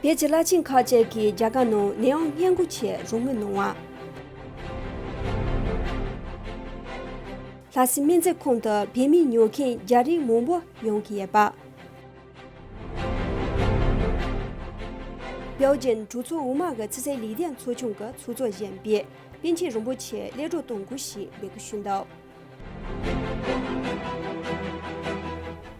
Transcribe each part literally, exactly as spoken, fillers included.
བོད་ཀྱི་བླ་ཆེན་ཁག་ཅིག་གིས་རྒྱ་གར་ནང་ནད་ཡམས་སྔོན་འགོག་ཆེད་རོགས་དངུལ་གནང་བ། ལྷ་སའི་སྨན་རྩིས་ཁང་དུ་བོད་མིའི་ཉོ་མཁན་རྒྱ་རིགས་མང་པོ་ཡོང་གི་ཡོད་པ། བེལ་ཇམ་གྲོས་ཚོགས་འོག་མ་གི་ཕྱི་སྲིད་ལས་དོན་ཚོགས་ཆུང་གི་ཚོགས་གཙོ་གཞོན་པས་པཎ་ཆེན་རིན་པོ་ཆེ་གློད་གྲོལ་གཏོང་དགོས་ཞེས་འབོད་སྐུལ་ཞུས་འདུག་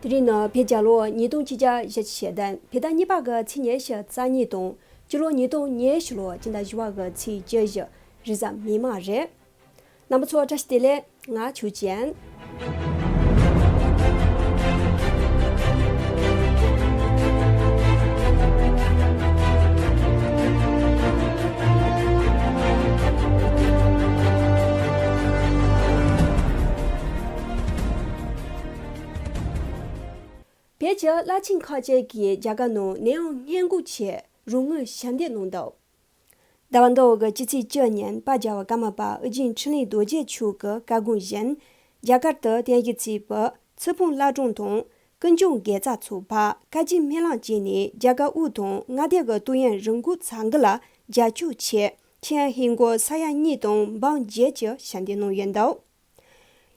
དེ་རིང་ནི་བོད་རྒྱལ་ལོ་ཉིས་སྟོང་ཆིག་བརྒྱ་བཞི་བཅུ་ཞེ་བདུན་བོད་ཟླ་གཉིས་པ་གི་ཚེས་ཉི་ཤུ་རྩ་གཉིས་དང་། སྤྱི་ལོ་ཉིས་སྟོང་ཉི་ཤུ་ལོ་སྤྱི་ཟླ་བཞི་པ་གི་ཚེས་བཅུ་བཞི་རེས་གཟའ་མིག་དམར་རེད། རྣམ་པ་ཚོ་བཀྲ་ཤིས་བདེ་ལེགས། ང་ཆོས་ཅན། བོད་ཀྱི་བླ་ཆེན་ཁག་ཅིག་གིས་རྒྱ་གར་ནང་ནད་ཡམས་སྔོན་འགོག་ཆེད་རོགས་དངུལ་ཞལ་འདེབས་གནང་འདུག་ཟླ་བ་འདི་འོག་གི་སྤྱི་ཚེས་བཅུ་ཉིན་དཔལ་རྒྱལ་བ་ཀརྨ་པ་ཨོ་རྒྱན་འཕྲིན་ལས་རྡོ་རྗེ་མཆོག་གི་བཀའ་དགོངས་བཞིན། རྒྱ་གར་དུ་བསྟན་བཞུགས་བྱས་པའི་ཚུར་ཕུང་བླ་བྲང་དང་ཀུན་འབྱུང་དགེ་རྩ་ཚོགས་པ་བཀའ་སྤྱི་སྨོན་ལམ་བཅས་ནས་རྒྱ་གར་དབུས་དང་མངའ་སྡེ་གི་ཏོག་དབྱིབས་རིམས་འགོག་ཚ་འགུལ་ལ་རྒྱབ་སྐྱོར་ཆེད་ཁྱེད་ཧིན་སྒོར་ས་ཡ་གཉིས་དང་འབུམ་བརྒྱད་ཀྱི་ཞལ་འདེབས་གནང་ཡོད་འདུག་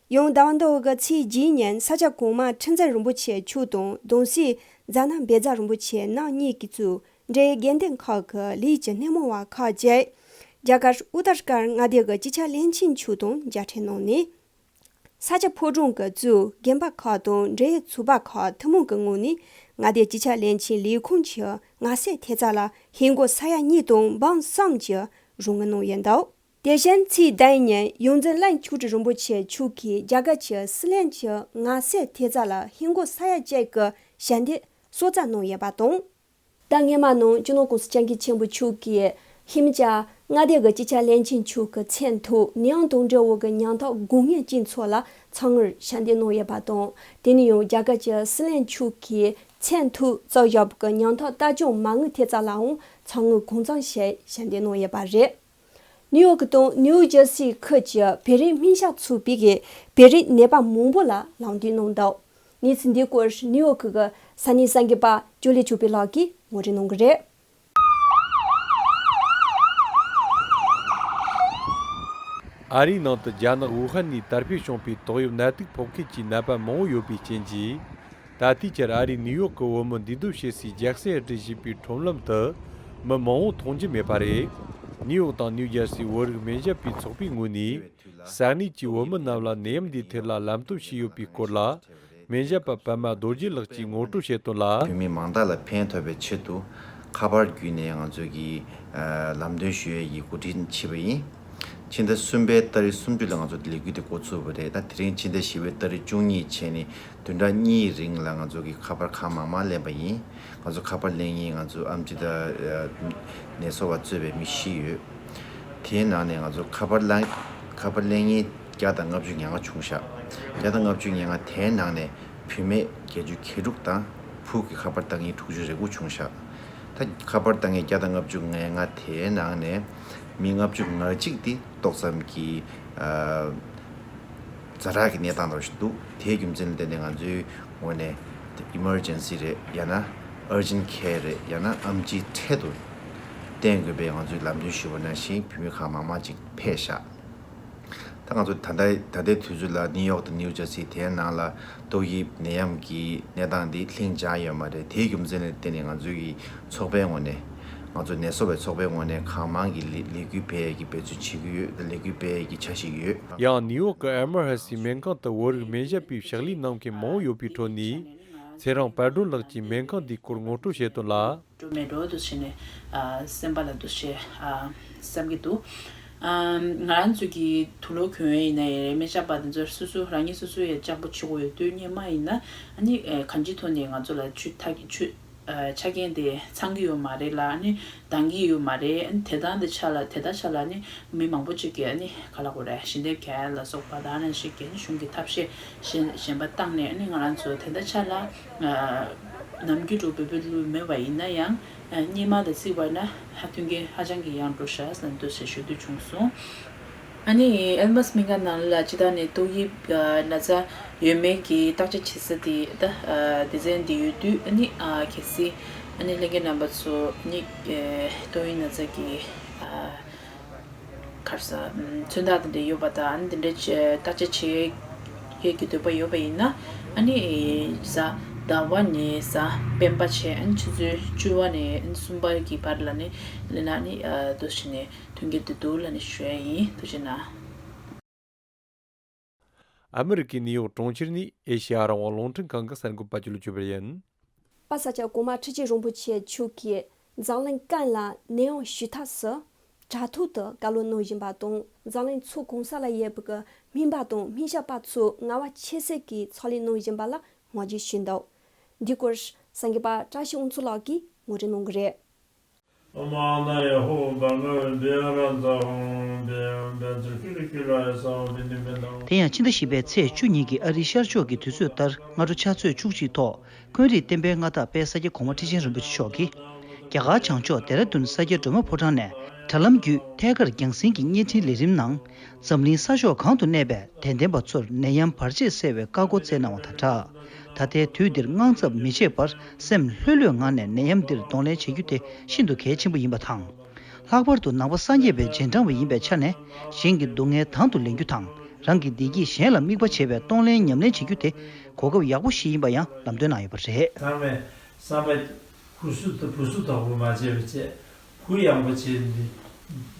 ཡང་ཟླ་བ་འདི་འོག་གི་ཚེས་བརྒྱད་ཉིན་ས་སྐྱ་གོང་མ་ཁྲི་འཛིན་རིན་པོ་ཆེ་མཆོག་དང་གདུང་སྲས་རྫ་ན་བཛྲ་རིན་པོ་ཆེ་རྣམ་གཉིས་ཀྱིས་གཙོས་འབྲེལ་ཡོད་དགོན་སྡེ་ཁག་གི་ལས་ཀྱི་སྣེ་མོ་བ་ཁག་བཅས་རྒྱ་གར་ཨུ་ཏར་ཀར་མངའ་སྡེ་གི་སྤྱི་ཁྱབ་བློན་ཆེན་མཆོག་དང་མཇལ་འཕྲད་གནང་ནས། ས་སྐྱ་ཕོ་བྲང་གིས་གཙོས་དགོན་པ་ཁག་དང་འབྲེལ་ཡོད་ཚོགས་པ་ཁག་ཐུན་མོང་གི་ངོས་ནས་མངའ་སྡེ་སྤྱི་ཁྱབ་བློན་ཆེན་ལས་ཁུངས་ཀྱི་མངའ་སྲས་ཐེབས་རྩ་ལ་ཧིན་སྒོར་ས་ཡ་གཉིས་དང་འབུམ་གསུམ་གྱི་རོགས་དངུལ་གནང་ཡོད་འདུག་དེ་བཞིན་ཚེས་བདུན་ཉིན་ཡོངས་འཛིན་བློན་ཆོས་སྒྲོན་རིན་པོ་ཆེ་མཆོག་གིས་རྒྱ་གར་གྱི་སྲིད་བློན་གྱི་མངའ་སྲས་ཐེབས་རྩ་ལ་ཧིན་སྒོར་ས་ཡ་གཅིག་གི་ཞལ་འདེབས་གསོལ་སྩལ་གནང་ཡོད་པ་དང་། ཟླ་སྔོན་མའི་ནང་སྤྱི་ནོར་༸གོང་ས་༸སྐྱབས་མགོན་ཆེན་པོ་མཆོག་གིས་ཧི་མ་ཅལ་མངའ་སྡེ་གི་སྤྱི་ཁྱབ་བློན་ཆེན་མཆོག་གི་མཚན་ཐོག་ནད་ཡམས་དང་འབྲེལ་བའི་ཉམ་ཐག་དགོས་ངེས་ཅན་ཚོ་ལ་ཚ་དངུལ་ཞལ་འདེབས་གནང་ཡོད་པ་དང་། དེ་ནས་ཡང་རྒྱ་གར་གྱི་སྲིད་བློན་མཆོག་གི་མཚན་ཐོག་བཙུགས་བཞག་པའི་ཉམ་ཐག་ལྟ་སྐྱོང་མ་དངུལ་ཐེབས་རྩ་ལའང་ཚ་དངུལ་གང་འཚམ་ཞིག་ཞལ་འདེབས་གནང་ཡོད་པ་རེད། ནིའུ་ཡོག་དང་ནིའུ་ཇར་སི་ཁུལ་གྱི་བོད་རིགས་སྨན་ཞབས་ཚོགས་པས་བོད་རིགས་ནད་པ་མང་པོ་ལ་ལམ་སྟོན་གནང་འདུག་གནས་ཚུལ་འདིའི་སྐོར་ནིའུ་ཡོག་གི་ས་གནས་གསར་འགོད་པ་ཅོ་ལེ་ཆོས་འཕེལ་ལགས་ཀྱིས་ངོ་སྤྲོད་གནང་གི་རེད། ཨ་རིའི་ནང་དུ་རྒྱ་ནག་ཝུ་ཧན་ནས་དར་འཕེལ་བྱུང་བའི་ཏོག་དབྱིབས་ནད་དུག་ཕོག་མཁན་གྱི་ནད་པ་མང་པོ་ཡོད་པའི་རྐྱེན་གྱིས། ད་ལྟའི་ཆར་ཨ་རིའི་ནིའུ་ཡོག་གི་བོད་མི་འདུས་སྡོད་བྱེད་སའི་རྒྱལ་སའི་སྒྲིག་བཞིན་པའི་ཁྲོམ་ལམ་དུ་མི་མང་པོ་མཐོང་རྒྱུ་མེད་པ་རེད། ནིའུ་ཡོག་དང་ནིའུ་ཇར་སིའི་བོད་རིགས་སྨན་ཞབས་པའི་ཚོགས་པའི་ངོས་ནས་ས་གནས་ཀྱི་བོད་མི་རྣམས་ལ་ནད་ཡམས་འདིའི་ཐད་ལ་ལམ་སྟོན་བྱས་ཡོད་པའི་སྐོར་ལ། སྨན་ཞབས་པ་པདྨ་རྡོ་རྗེ་ལགས་ཀྱིས་ངོ་སྤྲོད་བྱས་དོན་ལ། བོད་མི་མང་དག་ལ་ཕན་ཐོགས་པའི་ཆེད་དུ་ཁ་པར་བརྒྱུད་ནས་ང་ཚོས་ཀྱི་ཨ་ལམ་སྟོན་ཞུ་ཡས་ཀྱི་གོ་སྒྲིག་བྱས་པ་ཡིན། ཕྱི་ཟླ་གསུམ་པའི་ཏ་རིག་སུམ་ཅུ་ལ་ང་ཚོ་ལས་འགུལ་དེ་འགོ་ཚུགས་པ་རེད། ད་དེ་རིང་ཕྱི་ཟླ་བཞི་པའི་ཏ་རིག་བཅུ་གཉིས་བྱས་ནས་བདུན་ཕྲག་གཉིས་རིང་ལ་ང་ཚོ་གི་ཁ་པར་ཁག་མང་མང་ལེན་པ་ཡིན། ང་ཚོ་ཁ་པར་ལེན་མཁན་ང་ཚོ་ཨེམ་ཆི་དང་ཨ་ནད་གསོ་བ་གཙོས་པའི་མི་བཞི་ཡོད། དེའི་ནང་ནས་ང་ཚོ་ཁ་པར་ལེན་ཁ་པར་ལེན་མཁན་བརྒྱ་དང་ལྔ་བཅུ་ང་ལྔ་བྱུང་ཤག་བརྒྱ་དང་ལྔ་བཅུ་ང་ལྔ་དེའི་ནང་ནས་བུད་མེད་བརྒྱད་ཅུ་གྱ་དྲུག་དང་ཕྲུ་གུ་ཁ་པར་བཏང་མཁན་དྲུག་ཅུ་རེ་དགུ་བྱུང་ཤག་ད་ཁ་པར་བཏང་མཁན་བརྒྱ་དང་ལྔ་བཅུ་ང་ལྔ་དེའི་ནང་ནས་མི་ལྔ་བཅུ་ང་གཅིག་དེ་ཏོག་ཙམ་གྱི་ཨ་ཛ་དྲག་གི་གནས་སྟངས་འདྲ་ཞིག་འདུག་དེའི་རྒྱུ་མཚན་ལ་བརྟེན་ནས་ང་ཚོའི་ངོས་ནས་ཨི་མར་ཇེན་སི་རེད། ཡང་ན་ཨར་ཇེན་ཁེར་རེད། ཡང་ན་ཨེམ་ཆིའི་འཕྲལ་དུ་བསྟན་དགོས་པའི་ང་ཚོས་ལམ་སྟོན་ཞུས་པ་ནང་བཞིན་བུད་མེད་ཁག་མང་མང་ཅིག་ཕེབས་ཤག་ད་ང་ཚོ་ད་ལྟ་ད་ལྟའི་དུས་ཚོད་ལ་ནིའུ་ཡོག་དང་ནིའུ་ཇར་སི་དེའི་ནང་ལ་ཏོག་དབྱིབས་ནད་ཡམས་ཀྱི་གནས་སྟངས་འདི་ལྷིང་འཇགས་ཡོད་མ་རེད། དེའི་རྒྱུ་མཚན་ལ་བརྟེན་ནས་ང་ཚོའི་གི་ཚོགས་པའི་ངོས་ནས་ང་ཚོ་ནད་གསོ་བའི་ཚོགས་པའི་ངོས་ནས་གང་མང་གི་ལས་ལས་འགུལ་སྤེལ་ཡས་ཀྱི་འབད་བརྩོན་བྱེད་ཀྱི་ཡོད། ལས་འགུལ་སྤེལ་ཡས་ཀྱི་འཆར་གཞི་ཡོད། ཡང་ནིའུ་ཡོག་གི་ཨེ་མར་ཧེ་སི་སྨན་ཁང་དུ་བོད་རིགས་སྨན་ཞབས་པའི་ཕྱག་ལས་གནང་མཁན་མང་པོ་ཡོད་པའི་ཁྲོད་ནས་ཚེ་རིང་དཔལ་སྒྲོན་ལགས་ཀྱིས་སྨན་ཁང་འདིའི་སྐོར་ངོ་སྤྲོད་བྱས་དོན་ལ། འགྲོ་མེད་འགྲོ་འདུག་བྱས་ནས་ཨ་སེམས་པ་ལ་འདུག་བྱས་ཨ་བསམ་གྱི་འདུག་ཨ་ང་རང་ཚོ་གི་དུག་ལོག་གྱོན་ཡས་ཡིན་ན་ཡང་རེད། སྨན་ཞབས་པ་དེ་ཚོ་སོ་སོ་རང་ཉིད་སོ་སོ་ཡང་སྤྱང་པོ་བྱེད་དགོས་ཡོད་དུས་སྔོན་མ་ཡིན་ན་ཨ་ནི་ཨ་གང་ཅིའི་ཐོག་ནས་ང་ཚོ་ལ་ཆུ་ཐག་གི་ཆུ་ཨ་ཆ་རྐྱེན་དེ་ཚང་གི་ཡོད་མ་རེད་ལ། ཨ་ནི་འདང་གི་ཡོད་མ་རེད། ཨ་ནི་དེ་དང་དེ་ཆ་ལ་དེ་དག་ཆ་ལ་ཨ་ནི་མི་མང་པོ་ཅིག་གིས་ཨ་ནི་ག་ལབ་དགོས་རེད། ཞལ་འདེབས་རྒྱག་ཡ་ལ་སོགས་པ་དང་ཨ་ནི་ཞིག་གིས་ཨ་ནི་གཞུང་གི་ཐབས་ཤེས་གཞན་གཞན་པ་བཏང་ནས་ཨ་ནི་ང་རང་ཚོ་དེ་འདྲ་ཆ་ལ་ཨ་ནམ་རྒྱུན་འགྲོ་བོད་པའི་ལུགས་མེད་པ་ཡིན་ན་ཡང་ཨ་སྔོན་མ་དང་བརྩིས་པ་ན་ཧ་མཐུན་རྐྱེན་ཧ་ཅང་གི་ཡང་འགྲོ་ཤག་ཟེར་འདུག་ཟེར་ཞུ་འདོད་བྱུང་སོང་། ཨ་ནི་ཨེལ་མ་སི་སྨན་ཁང་ནང་ལ་སྤྱིར་བཏང་ནས་ཏོག་དབྱིབས་ཨ་ན་ཚ་ཡོད་མེད་ཀྱི་བརྟག་དཔྱད་བྱེད་ས་དེ་ད་ཨ་སྡེ་ཚན་འདི་ཡོད་དུས། ཨ་ནི་ཨ་གལ་སྲིད་ཨ་ནི་ལྷན་རྒྱས་རྣམ་པ་ཚོ་ཨ་ནི་ཨེ་ཏོག་དབྱིབས་ན་ཚ་གི་ཨ་ག་རེ་ཟེར་མཚོན་རྟགས་དེ་འདྲ་ཡོད་པ་དང་། ཨ་ནི་དེ་འདྲ་བྱེད་བརྟག་དཔྱད་བྱེད་ཡས་ཀྱི་འདོད་པ་ཡོད་པ་ཡིན་ན། ཨ་ནི་གཟའ་ཟླ་བ་ནས་གཟའ་སྤེན་པ་བྱས། ཨ་ནི་ཆུ་ཚོད་བཅུ་པ་ནས་ཨ་ནི་གསུམ་པ་གི་བར་ལ་ནི་སླེབས་ན་ཨ་ནི་ཨ་འདུག་སེ་ནས་ཐོན་གྱི་འདུག་ལབ་ནས་ཞུ་ཡ་ཡིན། ཐུགས་རྗེ་གནང་། ཨ་མི་རི་ཀའི་ནིའུ་ཡོག་གྲོང་ཁྱེར་ནས་ཨེ་ཤེ་ཡ་རང་དབང་རླུང་འཕྲིན་ཁང་གི་གསར་འགོད་པ་ཅིག་ལ་བཅར་བ་ཡིན། པ་ས་སྐྱ་གོང་མ་ཁྲི་ཆེན་རིན་པོ་ཆེ་མཆོག་གིས་འཛམ་གླིང་ཀུན་ལ་ནད་ཡམས་ཞི་ཐབས་སུ་དྲ་ཐོག་ཏུ་བཀའ་སློབ་གནང་བཞིན་པ་དང་། འཛམ་གླིང་ཕྱོགས་གང་ས་ལ་ཡོད་པའི་སྨན་པ་དང་སྨན་ཞབས་པ་ཚོས་ངལ་བ་ཁྱད་བསད་ཀྱིས་ཕྱག་ལས་གནང་བཞིན་པ་ལ་བསྔགས་བརྗོད་ཞུས་འདུག། འདིའི་སྐོར་གསར་འགོད་པ་བཀྲ་ཤིས་དབང་ཕྱུག་ལགས་ཀྱིས་ངོ་སྤྲོད་གནང་གི་རེད། དེ་ཡང་ཕྱི་ཟླ་བཞི་པའི་ཚེས་བཅུ་ཉིན་གྱི་ཨ་རིའི་ཤར་ཕྱོགས་ཀྱི་དུས་ཚོད་ལྟར་སྔ་དྲོ་ཕྱག་ཚོད་བཅུ་གཅིག་ཐོག་དཀོན་རིགས་བསྟན་པའི་མངའ་བདག་དཔལ་ས་སྐྱ་གོང་མ་ཁྲི་ཆེན་རིན་པོ་ཆེ་མཆོག་གིས། རྒྱ་གར་བྱང་ཕྱོགས་ལྡེ་ར་ལྡུན་ས་སྐྱའི་སྒྲོལ་མ་ཕོ་བྲང་ནས་དྲ་ལམ་བརྒྱུད་ཐད་ཀར་རྒྱང་སྲིང་གི་བརྙན་འཕྲིན་ལས་རིམ་ནང་། འཛམ་གླིང་ས་ཕྱོགས་གང་དུ་གནས་པའི་དད་ལྡན་པ་ཚོར་ནད་ཡམས་བར་ཆད་སེལ་བའི་བཀའ་བསྒོ་སྩལ་གནང་བ་དང་སྦྲགས། ད་ལྟའི་དུས་འདིར་དངངས་འཚབ་མི་བྱེད་པར་སེམས་ལྷོད་ལྷོད་ངང་ནས་ནད་ཡམས་འདིར་གདོང་ལེན་བྱེད་རྒྱུ་དེ་ཤིན་ཏུ་གལ་ཆེན་པོ་ཡིན་པ་དང་། ལྷག་པར་དུ་ནང་པ་སངས་རྒྱས་པའི་རྗེས་འབྲང་བ་ཡིན་པའི་ཆ་ནས། གཞན་གྱི་སྡུག་བསྔལ་དང་དུ་ལེན་རྒྱུ་དང་། རང་གི་བདེ་སྐྱིད་གཞན་ལ་དམིགས་པ་བྱེད་པའི་གདོང་ལེན་ཉམས་ལེན་བྱེད་རྒྱུ་དེ་གོ་སྐབས་ཡག་པོ་ཞིག་ཡིན་པ་ཡང་ལམ་སྟོན་གནང་ཡོད་པ་རེད། ཚང་མས་བསམ་པ་གུ་སུ་དང་བུ་སུ་དོག་པོ་མ་བྱས་པ་བྱས། གུ་ཡངས་པོ་བྱས་ནས་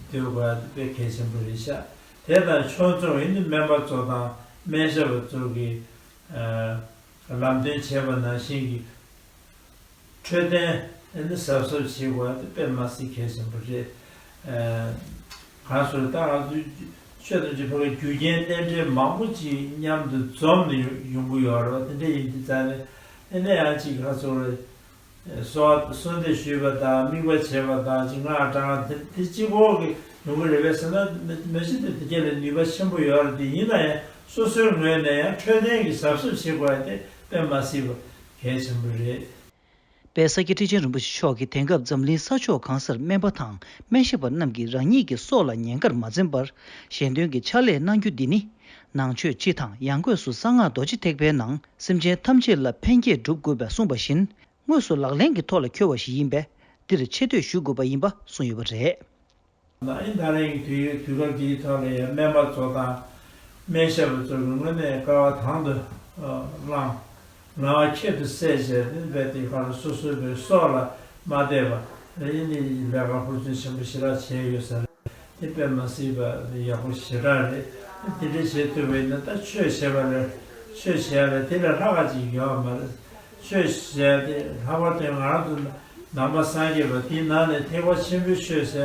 སྡོད་དགོས་པ་དེ་དཔེ་གལ་ཆེན་པོ་རེད་ཤག། དེ་དང་ཕྱོགས་མཚུངས་ཡིན་ན་སྨན་པ་ཚོ་དང་སྨན་ཞབས་པ་ཚོ་གི་ལམ་སྟོན་བྱས་པ་ནང་བཞིན་གྱི་འཕྲོད་བསྟེན་ནི་གཟབ་གཟབ་བྱེད་དགོས་པ་དེ་དཔེ་མ་སྲིད་གལ་ཆེན་པོ་རེད། ཨ་གང་ཟེར་ད་ང་ཚོས་ཆོས་དང་ཆོས་ཕ་གི་རྒྱུ་རྐྱེན་རྟེན་འབྲེལ་མང་པོ་ཅིག་མཉམ་དུ་འཛོམས་ནས་ཡོང་ཡོང་གི་ཡོད་རེད་བ། དེ་འདྲ་ཡིན་དུས་ཙང་ནས་ཨེ་ནས་ཡང་ཅིག་ག་ཚོད་རེད། གསོལ་བ་གསོལ་འདེབས་ཞུས་པ་དང་དམིགས་པ་བྱས་པ་དང་ཅིག་སྔགས་བགྲང་བ་དེ་དེ་གཅིག་པོ་གི་ཡོང་གི་རེད་པས་ཟེར་ན། མ་མ་གཞི་དེ་དེ་ག་ལ་ནུས་པ་ཆེན་པོ་ཡོད་རེད། དེ་ཡིན་ན་ཡང་སོ་སོའི་ངོས་ནས་ཡང་འཕྲོད་བསྟེན་གྱི་གཟབ་གཟབ་བྱེད་དགོས་པ་དེ་དཔེ་མ་སྲིད་པ་གལ་ཆེན་པོ་རེད། དཔལ་ས་སྐྱ་ཁྲི་ཆེན་རིན་པོ་ཆེ་མཆོག་གིས་དེང་སྐབས་འཛམ་གླིང་ས་ཕྱོགས་གང་སར་སྨན་པ་དང་སྨན་ཞབས་པ་རྣམས་ཀྱིས་རང་ཉིད་ཀྱི་སྲོག་ལ་ཉེན་ཁར་མ་འཛེམས་པར། གཞན་དོན་གྱི་ཕྱག་ལས་གནང་རྒྱུ་འདི་ནི། ནང་ཆོས་སྤྱི་དང་ཡང་སྒོས་སུ་གསང་སྔགས་རྡོ་རྗེ་ཐེག་པའི་ནང་སེམས་ཅན་ཐམས་ཅད་ལ་ཕན་བསྐྱེད་སྒྲུབ་དགོས་པས་གསུངས་པ་བཞིན། དངོས་སུ་ལག་ལེན་གྱི་ཐོག་ལ་འཁྱོལ་བ་ཞིག་ཡིན་པས། འདིར་ཆེ་བསྟོད་ཞུ་དགོས་པ་ཡིན་པ་གསུངས་ཡོད་པ་རེད། ད་ཡིན་ད་རེས་ཀྱི་དུས་དུས་སྐབས་འདིའི་ཐོག་ལ་ཡང་སྨན་པ་ཚོ་དང་སྨན་ཞབས་པ་ཚོ་གི་ངོས་ནས་དཀའ་བ་དང་དུ་བླངས། ངལ་བ་ཁྱད་དུ་བསད་བྱས་ཏེ་རྦད་དེ་ག་རེ་སོ་སོའི་བའི་སྲོག་ལ་མ་བལྟས་པ་རེད། ཡིན་ནའི་ལས་ཀ་ཧུར་བརྩོན་ཆེན་པོ་ཞེ་དྲག་བྱས་ཡོད་ས་རེད། དེ་དཔེ་མ་སྲིད་པ་ཡག་པོ་ཞེ་དྲག་རེད། དེ་འདྲ་བྱེད་ཐུབ་པ་ཡིན་ན་ད་ཆོས་བྱས་པ་ལས་ཆོས་བྱས་ལས་དེ་ལས་ལྷག་ག་ཅིག་ཡོད་མ་རེད། ཆོས་བྱས་ཏེ་ལྷག་པར་དུ་ང་རང་ཚོ་ནང་པ་སངས་རྒྱས་པ་དེའི་ནང་ནས་ཐེག་པ་ཆེན་པོའི་ཆོས་བྱས་ཏེ་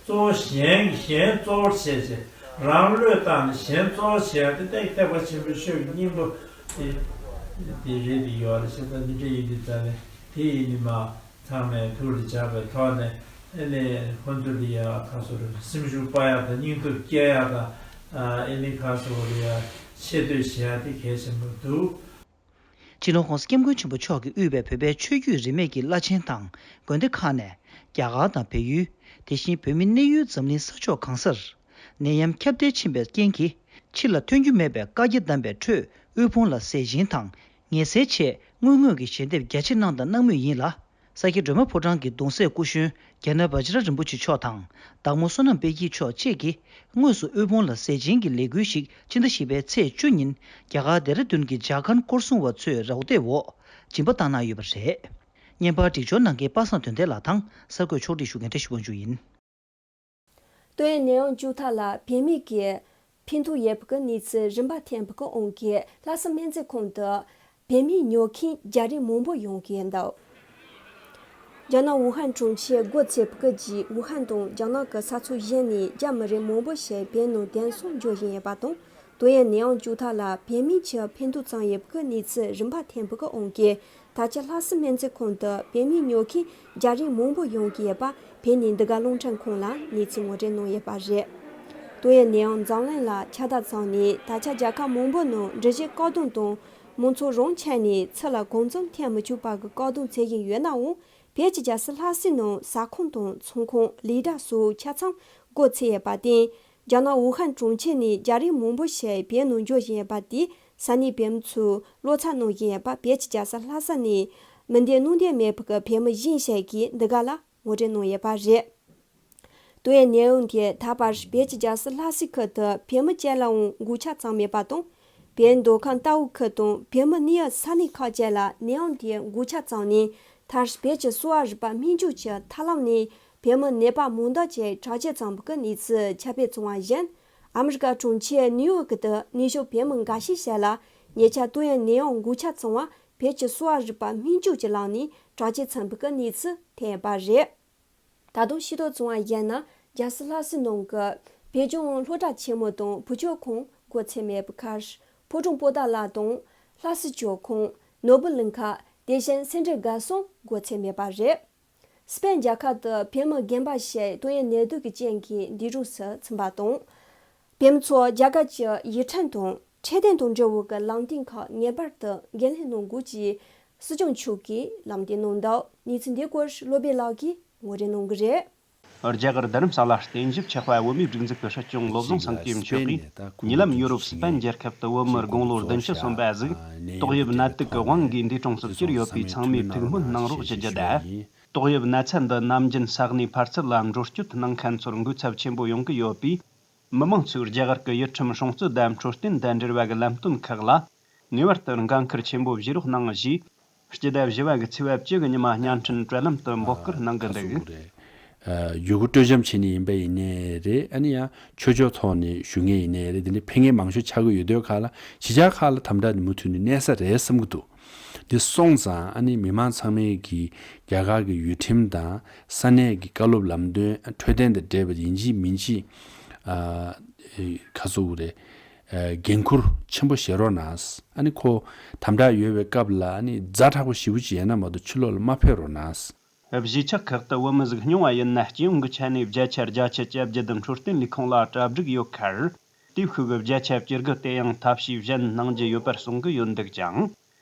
གཙོ་བོ་གཞན་གཞན་གཙོ་བོར་བྱས་བྱས་རང་བློས་བཏང་ནས་གཞན་གཙོ་བོར་བྱས་ཏེ་ཐེག་ཐེག་པ་ཆེན་པོའི་ཆོས་ཀྱི་སྙིང་པོ་དེ་དེ་རེད་དེ་ཡོད་རེད་ཟེར། ད་འདི་འདྲ་ཡིན་དུས་ཙང་ནས་དེ་ཡིན་ནི་མ། ཚང་མས་ཐུགས་ལ་འཇགས་པའི་ཐོག་ནས་ཨེ་ནས་ཁོང་ཚོ་ལ་ཡ་ཁ་སོ་རེ་སེམས་ཤུགས་སྤར་ཡག་དང་སྙིང་སྟོབས་སྐྱེད་ཡག་དང་ཨེ་ནས་ཁ་སོ་རེ་ཡ་ཆེ་བསྟོད་བྱེད་ཡག་དེ་གལ་ཆེན་པོ་འདུག། སྤྱི་ནོར་༸གོང་ས་༸སྐྱབས་མགོན་ཆེན་པོ་མཆོག་གིས་དབུས་པའི་བོད་པའི་ཆོས་བརྒྱུད་རིས་མེད་ཀྱི་བླ་ཆེན་དང་དགོན་སྡེ་ཁག་ནས་རྒྱ་གར་དང་བལ་ཡུལ། དེ་བཞིན་བོད་མི་གནས་ཡུལ་འཛམ་གླིང་ས་ཕྱོགས་གང་སར་ནད་ཡམས་ཁྱབ་གདལ་ཕྱིན་པའི་རྐྱེན་གྱིས། ཕྱི་ལ་ཐོན་རྒྱུ་མེད་པའི་བཀའ་རྒྱ་བསྡམས་པའི་ཁྲོད་དབུལ་ཕོངས་ལ་ཟས་སྦྱིན་དང་ཉལ་སའི་ཆེད་དངུལ་དངོས་ཀྱི་ཞལ་འདེབས་རྒྱ་ཆེ་གནང་དང་གནང་མུས་ཡིན་ལ། ས་སྐྱ་སྒྲོལ་མ་ཕོ་བྲང་གི་གདུང་སྲས་སྐུ་གཞོན་རྒྱ་ནག་བཛྲ་རིན་པོ་ཆེ་མཆོག་དང་བདག་མོ་བསོད་ནམས་དཔལ་སྐྱིད་མཆོག་བཅས་ཀྱིས་དངོས་སུ་དབུལ་ཕོངས་ལ་ཟས་སྦྱིན་གྱི་ལས་འགུལ་ཞིག་ཕྱི་ཟླ་བཞི་པའི་ཚེས་བཅུ་ཉིན་རྒྱ་གར་ལྡེ་ར་ལྡུན་གྱི་ཇར་ཁན་སྐོར་སྲུང་བ་ཚོའི་རོགས་འདེགས་འོག་སྦྱིན་པ་བཏང་གནང་ཡོད་པ་རེད། བརྙན་པར་སྒྲིག་སྦྱོར་གནང་མཁན་པ་སངས་དོན་ལྡན་ལགས་དང་གསར་འགོད་ཕྱོགས་སྒྲིག་ཞུ་མཁན་བཀྲ་ཤིས་དབང་ཕྱུག་ཡིན། ཏོག་དབྱིབས་ནད་ཡམས་བཅོས་ཐབས་ལ་བོད་མི་གིས་ཕན་ཐོགས་ཡོད་པའི་གནས་ཚུལ་རིམ་པ་ཐོན་པའི་དབང་གིས། ལྷ་ས་སྨན་རྩིས་ཁང་དུ་བོད་མི་ཉོ་མཁན་རྒྱ་རིགས་མང་པོ་ཡོང་གི་འདུག། རྒྱ་ནག་ཝུ་ཧན་གྲོང་ཁྱེར་སྒོ་ཕྱེ་བའི་རྗེས། ཝུ་ཧན་དང་རྒྱ་ནག་གི་ས་ཕྱོགས་གཞན་ནས་རྒྱ་མི་རིགས་མང་པོ་ཞིག་བོད་ནང་གདན་ས་འཇོག་བཞིན་ཡོད་པ་དང་། ཏོག་དབྱིབས་ནད་ཡམས་བཅོས་ཐབས་ལ་བོད་མི་ཚོས་ཕན་ཐོགས་བྱུང་ཡོད་པའི་གནས་ཚུལ་རིམ་པ་ཐོན་པའི་དབང་གིས། ད་ཆ་ལྷ་ས་སྨན་རྩིས་ཁང་དུ་བོད་མི་ཉོ་མཁན་རྒྱ་རིགས་མང་པོ་ཡོང་གི་ཡོད་པ་བོད་ནས་འདི་ག་རླུང་འཕྲིན་ཁང་ལ་གནས་ཚུལ་ངོ་སྤྲོད་གནང་ཡོད་པ་རེད། ཏོག་དབྱིབས་ནད་ཡམས་འཛམ་གླིང་ལ་ཁྱབ་གདལ་བྱུང་ནས་ད་ཆ་རྒྱལ་ཁབ་མང་པོའི་ནང་འགྲུལ་བཞུད་བཀག་སྡོམ་དང་། མང་ཚོགས་རང་ཆས་ནས་ཚུར་ལ་གང་འཚམ་ཐོན་མི་ཆོག་པ་གི་བཀག་སྡོམ་བྱེད་བཞིན་ཡོད་ནའང་། བོད་ཀྱི་རྒྱལ་ས་ལྷ་སའི་ནང་ཟ་ཁང་དང་ཚོང་ཁང་། ལས་གྲྭ་སོགས་ཆ་ཚང་སྒོ་ཕྱེ་ཡོད་པར་བརྟེན། རྒྱ་ནག་ཝུ་ཧན་གྲོང་ཁྱེར་ནས་རྒྱ་རིགས་མང་པོ་ཞིག་བོད་ནང་འབྱོར་བཞིན་ཡོད་པ་དེས་ས་གནས་བོད་མི་ཚོས་བློ་འཚབ་གནང་བཞིན་ཡོད་པ་བོད་ཀྱི་རྒྱལ་ས་ལྷ་ས་ནས་མི་འདོད་གནང་འདོད་མེད་པའི་བོད་མི་གཞན་ཞིག་གིས་འདི་ག་ལ་ངོ་སྤྲོད་གནང་ཡོད་པ་རེད། དུ་ཡན་ནེའུ་དེ་ད་བར་བོད་ཀྱི་རྒྱལ་སྲིད་ལྷ་སའི་ཁུལ་དུ་བོད་མི་གཅིག་ལའང་འགོག་ཆ་བརྩམས་མེད་པ་དང་། བོད་མདོ་ཁམས་རྟའུ་ཁུལ་དང་བོད་མི་གནས་ཡུལ་ས་གནས་ཁག་བཅས་ལ་ནད་ཡམས་དེ་འགོག་ཆ་བརྩམས་ནས་མཐར་བོད་ཀྱི་གསོ་བ་རིག་པ་སྨན་བཅོས་ཀྱི་ཐབས་ལམ་ནས་བོད་མི་ནད་པ་མང་དག་ཅིག་དྲག་སྐྱེད་བརྩམས་པའི་གནས་ཚུལ་ཁྱབ་སྤེལ་བྱུང་བ་བཞིན། ཨ་མི་རི་ཀ་གྲོང་ཁྱེར་ནིའུ་ཡོག་དུ་ནུས་ཤུགས་བོད་མི་འགའ་ཤས་ཤིག་ལ་ཉེ་ཆར་ཏུའུ་ཡན་ནད་ཡམས་འགོག་ཆ་བརྩམས་པ་བོད་ཀྱི་གསོ་བ་རིག་པ་སྨན་བཅོས་ཀྱི་ལམ་ནས་དྲག་སྐྱེད་བརྩམས་པའི་གནས་ཚུལ་ཐོན་ཡོད་པ་རེད། ད་དུང་ཤེས་རྟོགས་བྱུང་བ་ཡིན་ན། རྒྱལ་སྲིད་ལྷ་སའི་ནང་གི་བོད་ལྗོངས་སློབ་གྲྭ་ཆེན་མོ་དང་བུ་བཅོལ་ཁང་སྒོ་ཚད་མེད་པའི་ཁར། ཕོ་བྲང་པོ་ཏཱ་ལ་དང་། ལྷ་སའི་བཅོལ་ཁང་། ནོར་བུ་གླིང་ཁ། དེ་བཞིན་སེ་འབྲས་དགའ་གསུམ་སྒོ་ཚད་མེད་པ་རེད། སི་པེན་རྒྱལ་ཁབ་ཏུ་བོད་མི་རྒན་པ་ཞིག་ཏོག་དབྱིབས་ནད་དུག་གི་རྐྱེན་གྱིས་འདས་གྲོངས་སུ་ཕྱིན་པ་དང་། བོད་མི་ཚོ་རྒྱ་གར་གྱི་ཡིག་ཕྲེང་དང་འཕྲོད་བསྟེན་དང་འབྲེལ་བའི་གི་ལམ་སྟོན་ཁག་ངེས་པར་དུ་འགན་ལེན་གནང་དགོས་ཀྱི་སྲིད་སྐྱོང་མཆོག་གིས་ལམ་སྟོན་གནང་འདུག་གནས་ཚུལ་འདི་སྐོར་བློ་བྷེ་ལགས་ཀྱིས་ངོ་སྤྲོད་གནང་གི་རེད། རྒྱ་གར་རྡ་རམ་ས་ལར་རྟེན་གཞི་བཅགས་པ་བོད་མིའི་སྒྲིག་འཛུགས་ཀྱི་སྲིད་སྐྱོང་བློ་བཟང་སེང་གེ་མཆོག་གིས་ཉེ་ལམ་ཡོ་རོབ་སི་པན་རྒྱལ་ཁབ་ཏུ་བོད་མི་དགུང་ལོ་བདུན་ཅུ་སོན་པ་ཟིག་ཏོག་དབྱིབས་ནད་དུག་གི་དབང་གིས་འདས་གྲོངས་སུ་གྱུར་ཡོད་པའི་ཚང་མས་ཐུགས་སྨོན་གནང་རོགས་ཞུ་རྒྱུ་དང་། ཏོག་དབྱིབས་ན་ཚ་འདི་ནམ་རྒྱུན་ས་གནས་ཕར་ཚུར་ལ་འགྲོ་སྐྱོད་གནང་མཁན་ཚོར་འགོས་ཚབས་ཆེན་པོ་ཡོང་གི་ཡོད་པས། མི་མང་ཚོས་རྒྱ་གར་གྱི་ཡུལ་ཁྲིམས་སྲུང་བརྩི་དང་འཕྲོད་བསྟེན་དང་འབྲེལ་བ་གི་ལམ་སྟོན་ཁག་ལ་ངེས་པར་དུ་འགན་འཁུར་ཆེན་པོ་བཞེས་རོགས་གནང་ཞེས། སྤྱི་ཟླ་བཞི་པ་གི་ཚེས་པ་བཅུ་གི་ཉི་མ་བརྙན་འཕྲིན་བཀྲ་ལམ་དུ་འབོད་སྐུལ་གནང་གི་འདུག་ཨ། ཡུལ་སྐོར་སྤྲོ་འཆམ་བྱེད་ནི་ཡིན་པ་ཡིན་ནའི་རེད། ཨ་ནི་ཡང་ཆོས་ཕྱོགས་ཐོག་ནས་ཞུ་མཁན་ཡིན་ནའི་རེད། དེ་འདྲའི་ཕེབས་མཁན་མང་ཤོས་ཆགས་ཀྱི་ཡོད་དུས་ཁག་ལ་གཞིས་ཆགས་ཁག་ལ་དམ་དྲག་ནི་མུ་མཐུད་ནས་གནས་ས་རེད་བསམ་གྱི་འདུག་འདི་སོང་ཙང་ཨ་ནི་མི་མང་ཚང་མས་ཀྱི་རྒྱ་གར་གྱི་ཡུལ་ཁྲིམས་དང་ས་གནས་ཀྱི་བཀའ་སློབ་ལམ་སྟོན་འཕྲོད་བསྟེན་དང་འབྲེལ་བ་ཡིན་གཅིག་མིན་གཅིག་ཨ། ག་ཚོད་རེད། ཨ། འགན་འཁུར་ཆེན་པོ་བཞེས་རོགས་གནང་། ཨ་ནི་ཁོ་དམ་དྲག་ཡོད་པའི་སྐབས་ལ་ཨ་ནི་ཛ་དྲག་པོ་ཞེ་པོ་ཅིག་ཡིན་ན་མ་གཏོགས་ཕྱི་ལོགས་ལ་མ་ཕེབས་རོགས་གནང་། གཞིས་ཆགས་ཁག་ཏུ་བོད་མི་ཟིག་སྙུང་བ་ཡིན་ན་སྤྱི་ཡོངས་ཀྱི་ཆ་ནས་བརྒྱ་ཆ་བརྒྱད་ཅུ་གྱ་བརྒྱད་འཕྲོད་བསྟེན་ལས་ཁུངས་ལ་གྲ་སྒྲིག་ཡོད་ཁར། དེའི་ཤུགས་ཀྱིས་བརྒྱ་ཆ་བཅུ་དགུ་དེ་ཡང་ཐབས་ཤེས་གཞན་གནང་རྒྱུ་ཡོད་པར་གསུང་གི་ཡོད་འདུག་ཅིང་།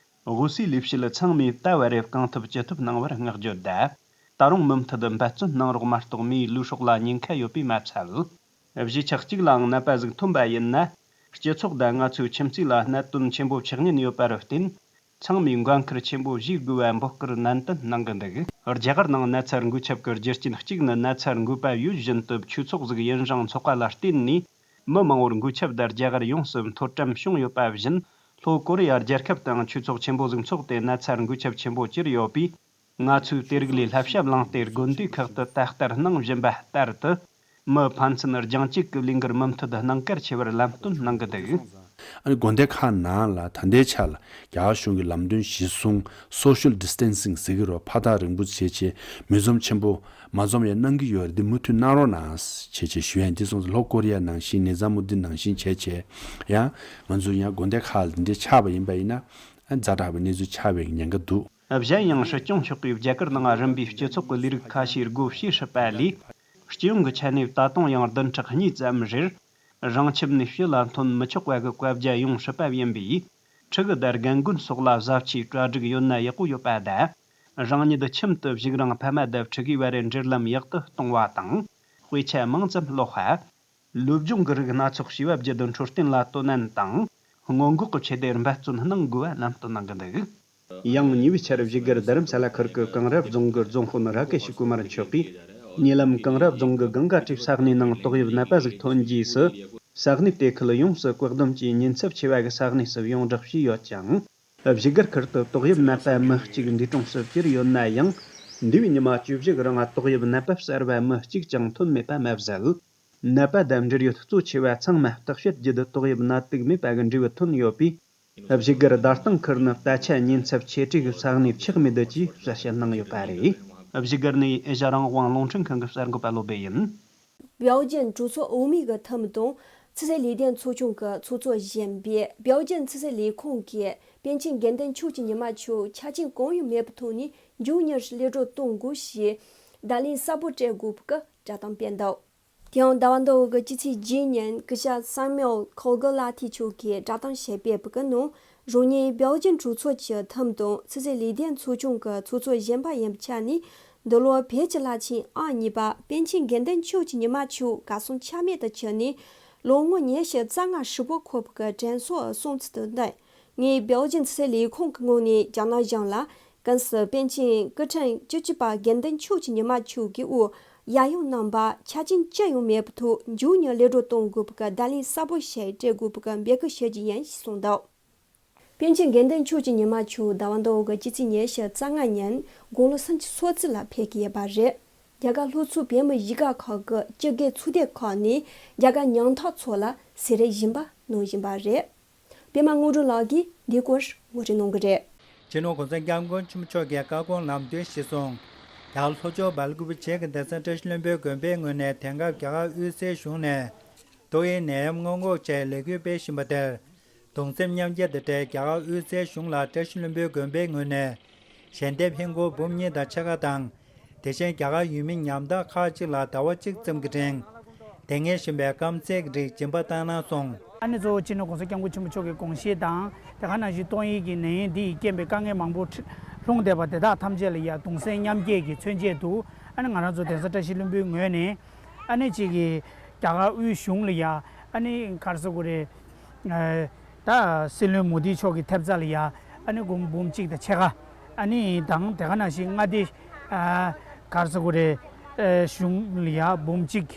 དབུལ་སའི་ལས་བྱེད་ཚང་མས་ད་བར་རེ་གང་ཐུབ་ཅི་ཐུབ་གནང་བར་བསྔགས་བརྗོད་དང་། ད་རུང་མུ་མཐུད་འབད་བརྩོན་གནང་རོགས་མ་གཏོགས་མིའི་ལུས་སྲོག་ལ་ཉེན་ཁ་ཡོད་པས་མ་ཚད། གཞིས་ཆགས་གཅིག་ལའང་ནད་པ་ཟིག་ཐོན་པ་ཡིན་ན། སྤྱི་ཚོགས་དང་ང་ཚོའི་ཁྱིམ་མཚེས་ལ་གནད་དོན་ཆེན་པོ་ཆགས་ཉེན་ཡོད་པར་བརྟེན། ཚང་མས་འགན་འཁུར་ཆེན་པོ་བཞེས་དགོས་པའི་འབོད་སྐུལ་ནན་ཏན་གནང་གི་འདུག་རྒྱ་གར་ནང་ན་ཚ་འགོས་ཁྱབ་ཀྱི་རྒྱུ་རྐྱེན་གཅིག་ནི་ན་ཚ་འགོས་པ་ཡོད་བཞིན་དུ་ཆོས་ཚོགས་ཟིག་ཡིན་རུང་ཚོགས་པ་ལ་བརྟེན་ནས་མི་མང་བོར་འགོས་ཁྱབ་དང་རྒྱ་གར་ཡོངས་སུ་མཐོ་གྲམ་བྱུང་ཡོད་པ་བཞིན། ལྷོ་ཀོ་རི་ཡ་རྒྱལ་ཁབ་དང་ཆོས་ཚོགས་ཆེན་པོ་ཟིག་འཚོགས་ཏེ་ན་ཚ་འགོས་ཁྱབ་ཆེན་པོ་གྱུར་ཡོད་པས། ང་ཚོས་དེ་རིགས་ལས་བསླབ་བྱ་བླངས་ཏེ་དགོན་སྡེ་ཁག་ཏུ་ད་ལྟར་གནང་བཞིན་པ་ལྟར་དུ། མི་ཕན་ཚུན་སྦྱང་བཅོས་ཀྱི་ལས་འགུལ་མུ་མཐུད་གནང་གལ་ཆེ་བར་ལམ་སྟོན་གནང་གི་འདུག་ཨ་ནི་དགོན་སྡེ་ཁག་ནང་ལ་ད་ལྟའི་ཆ་ལ་རྒྱ་གར་གཞུང་གི་ལམ་སྟོན་གཞིར་བཟུང་social distancing་ཟེར་གྱི་རེད། ཕར་ཐག་རིང་པོ་བྱས་བྱས་མི་འཛོམས་ཆེན་པོ་མ་འཛོམས་ཡང་གནང་གི་ཡོད་རེད། འདི་མུ་མཐུད་གནང་རོགས་གནང་བྱས་བྱས་ཞུ་ཡ་ཡིན། འདི་སོང་ཙང་ལྷོ་ཀོ་རི་ཡ་ནང་བཞིན་ནི་ཛ་མུ་དིན་ནང་བཞིན་བྱས་བྱས་ཡང་ང་ཚོ་ཡང་དགོན་སྡེ་ཁག་ལ་འདི་འདྲའི་ཆགས་པ་ཡིན་པ་ཡིན་ན་ཛ་དྲག་པའི་གནས་ཚུལ་ཆགས་པའི་ཉེན་ཁ་འདུག་གཞན་ཡང་སྲིད་སྐྱོང་མཆོག་གིས་རྒྱ་གར་ནང་རིམ་པས་སྤྱི་ཚོགས་ཀྱི་ལས་རིགས་ཁ་ཤས་སྒོ་ཕྱེ་སྲིད་པ་ལས། སྤྱི་ཡོངས་ཀྱི་ཆ་ནས་ད་དུང་ཡང་བདུན་ཕྲག་གཉིས་ཙམ་རེར། རང་ཁྱིམ་ནས་ཕྱི་ལ་ཐོན་མི་ཆོག་པ་གི་བཀའ་རྒྱ་ཡོང་སྲིད་པ་ཡིན་པས། ཕྲུ་གུ་དང་རྒན་རྒོན་སོགས་ལ་བཟའ་ཆས་གྲ་སྒྲིག་ཡོད་ན་ཡག་པོ་ཡོད་པ་དང་། རང་ཉིད་ཁྱིམ་དུ་བཞུགས་རིང་ཕ་མ་དང་ཕྲུ་གུའི་བར་འབྲེལ་ལམ་ཡག་ཏུ་གཏོང་བ་དང་། དཔེ་ཆ་མང་ཙམ་ཀློག་པ། ལུས་སྦྱོང་གི་རིགས་སྣ་ཚོགས་བྱས་པ་བརྒྱུད་འཕྲོད་བསྟེན་ལ་དོ་ནན་དང་། སྔོན་འགོག་གི་ཆེད་དུ་འབད་བརྩོན་གནང་དགོས་པ་ལམ་སྟོན་གནང་གི་འདུག་ཡང་ཉེ་བའི་ཆར་བཞུགས་སྒར་རྡ་རམ་ས་ལ་ཁུལ་གྱི་ཀང་ར་རྫོང་གི་རྫོང་དཔོན་ར་ཀེ་ཤི་ཀུ་མར་མཆོག་གིས། ཉེ་ལམ་ཀང་ར་རྫོང་གི་གངྒཱ་ཊི་ས་གནས་ནང་ཏོག་དབྱིབས་ནད་པ་ཟིག་ཐོན་རྗེས་སུ། ས་གནས་དེ་ཁུལ་ཡོངས་སུ་བཀག་སྡོམ་གྱིས་ཉེན་ཚབས་ཆེ་བ་གི་ས་གནས་སུ་ཡོངས་བསྒྲགས་བྱས་ཡོད་ཅིང་། བཞུགས་སྒར་ཁུལ་དུ་ཏོག་དབྱིབས་ནད་པ་མི་གཅིག་འདས་གྲོངས་སུ་གྱུར་ཡོད་ན་ཡང་། འདས་པའི་ཉི་མ་བཅུ་བཞི་གི་རིང་ཏོག་དབྱིབས་ནད་པ་གསར་བ་མི་གཅིག་ཀྱང་ཐོན་མེད་པ་མ་ཟད། ནད་པ་དང་འབྲེལ་ཡོད་གཙོ་ཆེ་བ་ཚང་མ་བརྟག་དཔྱད་བརྒྱུད་ཏོག་དབྱིབས་ནད་དུག་མེད་པ་གི་འབྲས་བུ་ཐོན་ཡོད་པས། བཞུགས་སྒར་རྡ་སྟེང་ཁུལ་ནི་ད་ཆ་ཉེན་ཚབས་ཆེ་གྲས་ཀྱི་ས་གནས་ཆགས་མེད་ཅེས་གསལ་བཤད་གནང་ཡོད་པ་རེད། བཞུགས་སྒར་ནས་ཨེ་ཤ་རང་དབང་རླུང་འཕྲིན་ཁང་གི་གསར་འགོད་པ་བློ་བྷེ་ཡིན། 标准著作欧米个他们东，次赛里电促进个促作演变，标准次赛里控给边境简单出去尼玛球，恰近公有没不同的，就也是列入动过些，达令萨布这个不个，这当变道。 དེའང་ཟླ་བ་འདི་འོག་གི་སྤྱི་ཚེས་བརྒྱད་ཉིན་སྐུ་ཞབས་སམ་ཡུལ་ཁོ་གྷི་ལ་ཐི་མཆོག་གིས་བསྒྲགས་གཏམ་བྱས་པའི་བུ་གི་ནང་། རང་ཉིད་བེལ་ཇམ་གྲོས་ཚོགས་ཀྱི་ཐུམ་དང་ཚི་སི་ལི་ཐན་ཚོགས་ཆུང་གི་ཚོགས་གཙོ་གཞོན་པ་ཡིན་པའི་ཆ་ནས། འདི་ལོ་བོད་ཀྱི་བླ་ཆེན་ཨང་གཉིས་པ་པཎ་ཆེན་དགེ་འདུན་ཆོས་ཀྱི་ཉི་མ་མཆོག་གར་སོང་ཆ་མེད་དུ་གྱུར་ནས་ལོ་ངོ་ཉི་ཤུ་རྩ་ལྔ་ཧྲིལ་པོ་འཁོར་བའི་དྲན་གསོ་གསུང་ཚུལ་དུ་འདི། ངས་བོད་བརྒྱུད་ཚེ་ལས་ཁུངས་ཀྱི་ངོས་ནས་རྒྱ་ནག་གཞུང་ལ་གུང་སེང་པཎ་ཆེན་སྐུ་ཕྲེང་བཅུ་གཅིག་པ་དགེ་འདུན་ཆོས་ཀྱི་ཉི་མ་མཆོག་གི་འོག་ཡབ་ཡུམ་རྣམ་པ་ཆ་རྐྱེན་ཅི་ཡང་མེད་པའི་ཐོག་མཇུག་གཉེར་གློད་གྲོལ་གཏོང་དགོས་པའི་བརྡ་ལན་གསལ་པོ་ཞིག་སྤྲད་དགོས་པའི་འབོད་སྐུལ་ཞུ་རྒྱུ་ཡིན་ཞེས་གསུངས་འདུག་པཎ་ཆེན་དགེ་འདུན་ཆོས་ཀྱི་ཉི་མ་མཆོག་ཟླ་བ་འདིའི་སྤྱི་ཚེས་ཉི་ཤུ་རྩ་ལྔ་ཉིན་དགུང་ལོ་སུམ་ཅུ་སོ་གཅིག་ལ་ཕེབས་ཀྱི་ཡོད་པ་རེད། རྒྱ་གར་ལྷོ་ཕྱོགས་བོད་མི་གཞིས་ཀ་ཁག་གི་སྤྱི་སྒེར་ཚོགས་སྡེ་ཁག་ནས་རྒྱ་གར་ཉམ་ཐག་ཚོ་ལ་གསོལ་རས་ཞུས་པ་གནང་བཞིན་པ་རེད། པད་མ་དངོས་གྲུབ་ལགས་ཀྱིས་འདིའི་སྐོར་ངོ་སྤྲོད་གནང་གི་རེད། སྤྱི་ནོར་༸གོང་ས་༸སྐྱབས་མགོན་ཆེན་པོ་མཆོག་གི་བཀའ་དགོངས་ལམ་སྟོན་གཞིར་བཟུང་། རྒྱ་གར་ལྷོ་ཕྱོགས་སྦེལ་ཀུ་པེ་བྱེས་ཀྱི་གདན་ས་བཀྲ་ཤིས་ལྷུན་པོའི་དགོན་པའི་ངོས་ནས་དེང་སྐབས་རྒྱ་གར་དབུས་སའི་གཞུང་ནས་ཏོག་དབྱིབས་ནད་ཡམས་སྔོན་འགོག་ཆེད་ལས་འགུལ་སྤེལ་བཞིན་པ་དེར། གདུང་སེམས་མཉམ་སྐྱེད་དང་འབྲེལ་རྒྱ་གར་དབུས་སའི་གཞུང་ལ་བཀྲ་ཤིས་ལྷུན་པོའི་དགོན་པའི་ངོས་ནས་ཞལ་འདེབས་ཧིན་སྒོར་འབུམ་གཉིས་དང་ཕྱེད་ཀ་དང་། དེ་བཞིན་རྒྱ་གར་ཡུལ་མི་ཉམ་ཐག་ཁག་ཅིག་ལ་ཟླ་བ་གཅིག་ཙམ་གྱི་རིང་ལྡང་ངེས་བཞིན་པའི་རྐང་རྩེད་ཀྱི་རིགས་སྦྱིན་པ་བཏང་གནང་སོང་། ཨ་ནི་གཙོ་བོ་སྤྱི་ནོར་༸གོང་ས་༸སྐྱབས་མགོན་ཆེན་པོ་མཆོག་གི་དགོངས་བཞེད་དང་དེ་ག་ནང་བཞིན་ཏོག་དབྱིབས་ཀྱི་ནད་ཡམས་འདི་ཡི་རྐྱེན་པས་དཀའ་ངལ་མང་པོ་ལྷུང་བསྡད་པ་དེ་དག་ཐམས་ཅད་ལ་ཡ་གདུང་སེམས་མཉམ་སྐྱེད་ཀྱི་མཚོན་ཆེད་དུ་ཨ་ནི་ང་རང་ཚོ་གདན་ས་བཀྲ་ཤིས་ལྷུན་པོའི་ངོས་ནས་ཨ་ནི་གཅིག་གི་རྒྱ་གར་དབུས་གཞུང་ལ་ཡ་ཨ་ནི་ག་རེ་ཟེར་དགོས་རེད། ད་སྲིད་བློན་མོ་དི་མཆོག་གི་ཐེབས་རྩ་ལ་ཡ་ཨ་ནི་སྒོར་འབུམ་གཅིག་དང་ཕྱེད་ཀ་ཨ་ནི་དང་དེ་ག་ནང་བཞིན་མངའ་སྡེ་ག་རེ་ཟེར་དགོས་རེད། གཞུང་ལ་ཡ་འབུམ་གཅིག་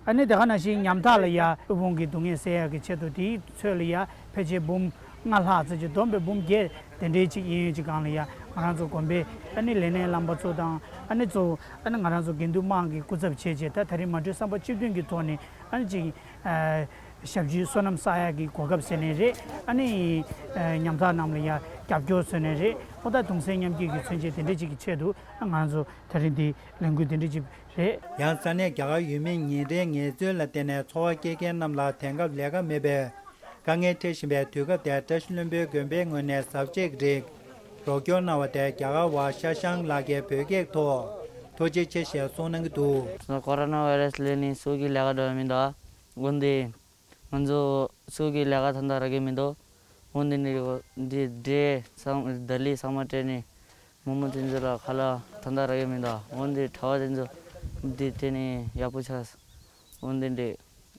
ཨ་ནི་དེ་ག་ནང་བཞིན་ཉམ་ཐག་ལ་ཡ་དབུལ་ཕོངས་ཀྱི་སྡུག་བསྔལ་སེལ་ཡག་གི་ཆེད་དུ་དེའི་ཚོད་ལ་ཡ་ཕལ་ཆེར་འབུམ་ལྔ་ལྷག་ཙམ་ཅིག་བསྡོམས་པས་འབུམ་བརྒྱད་དེ་འདྲའི་ཅིག་ཡིན་ཡོད་ཅིག་སྒང་ལ་ཡ་ང་རང་ཚོ་དགོན་པའི་ཨ་ནི་ལས་སྣེ་རྣམ་པ་ཚོ་དང་ཨ་ནི་གཙོ་བོ་ཨ་ནི་ང་རང་ཚོ་དགེ་འདུན་དམངས་ཀྱི་སྐུ་ཚབ་བྱས་བྱས་ད་ད་རིང་མ་གྲོས་བསམ་པ་གཅིག་མཐུན་གྱི་ཐོག་ནས་ཨ་ནི་ཅིག་ཞབས་ཕྱིའི་བསོད་ནམས་བསགས་ཡག་གི་གོ་སྐབས་ཟེར་ནའི་རེད། ཨ་ནི་ཉམ་ཐག་རྣམས་ལ་ཡང་རྒྱབ་སྐྱོར་བཟོ་ནའི་རེད། ཨོ་ད་གདུང་སེམས་མཉམ་སྐྱེད་ཀྱི་མཚོན་བྱེད་དེ་འདྲ་ཅིག་གི་ཆེད་དུ་ང་ཚོ་ད་རིང་འདི་ལས་འགུལ་དེ་འདྲ་ཅིག་རེད། ཡང་ས་གནས་རྒྱ་གར་ཡུལ་མི་ཉིན་རེའི་ངལ་རྩོལ་ལ་བརྟེན་ནས་འཚོ་བ་སྐྱེལ་མཁན་རྣམས་ལ་དེང་སྐབས་ལས་ཀ་མེད་པས་དཀའ་ངལ་འཕྲད་བཞིན་པའི་དུས་སྐབས་དེར་བཀྲ་ཤིས་ལྷུན་པོའི་དགོན་པའི་ངོས་ནས་ཟབ་ཆས་ཀྱི་རིགས་རོགས་སྐྱོར་གནང་བ་དེར་རྒྱ་གར་བ་ཤ་ཤང་ལགས་ཀྱིས་བོད་སྐད་ཐོག་ཐུགས་རྗེ་ཆེ་ཞེས་གསུངས་གནང་གི་འདུག་ཁོ་རོ་ན་བྷ་ཡི་ར་སི་སླེབས་ནས་སུ་གི་ལས་ཀ་འགྲོ་ཡ་མི་འདུག་འོན་ཏེ། ང་ཚོ་སུ་གི་ལས་ཀ་ཐོན་ཐང་རག་གི་མི་འདུག་འོན་ཏེ་འདི་འདི་འདྲའི་བསམ་བརྡ་ལི་ཚང་མ་སྤྲད་ནས་མི་མང་དེ་ཚོ་ལ་ཁ་ལག་ཐོན་ཐང་རག་གི་མི་འདུག་འོན་ཏེ་གྲྭ་བ་དེ་ཚོ་འདི་སྤྲད་ནས་ཡག་པོ་ཆགས། འོན་ཏེ་འདི་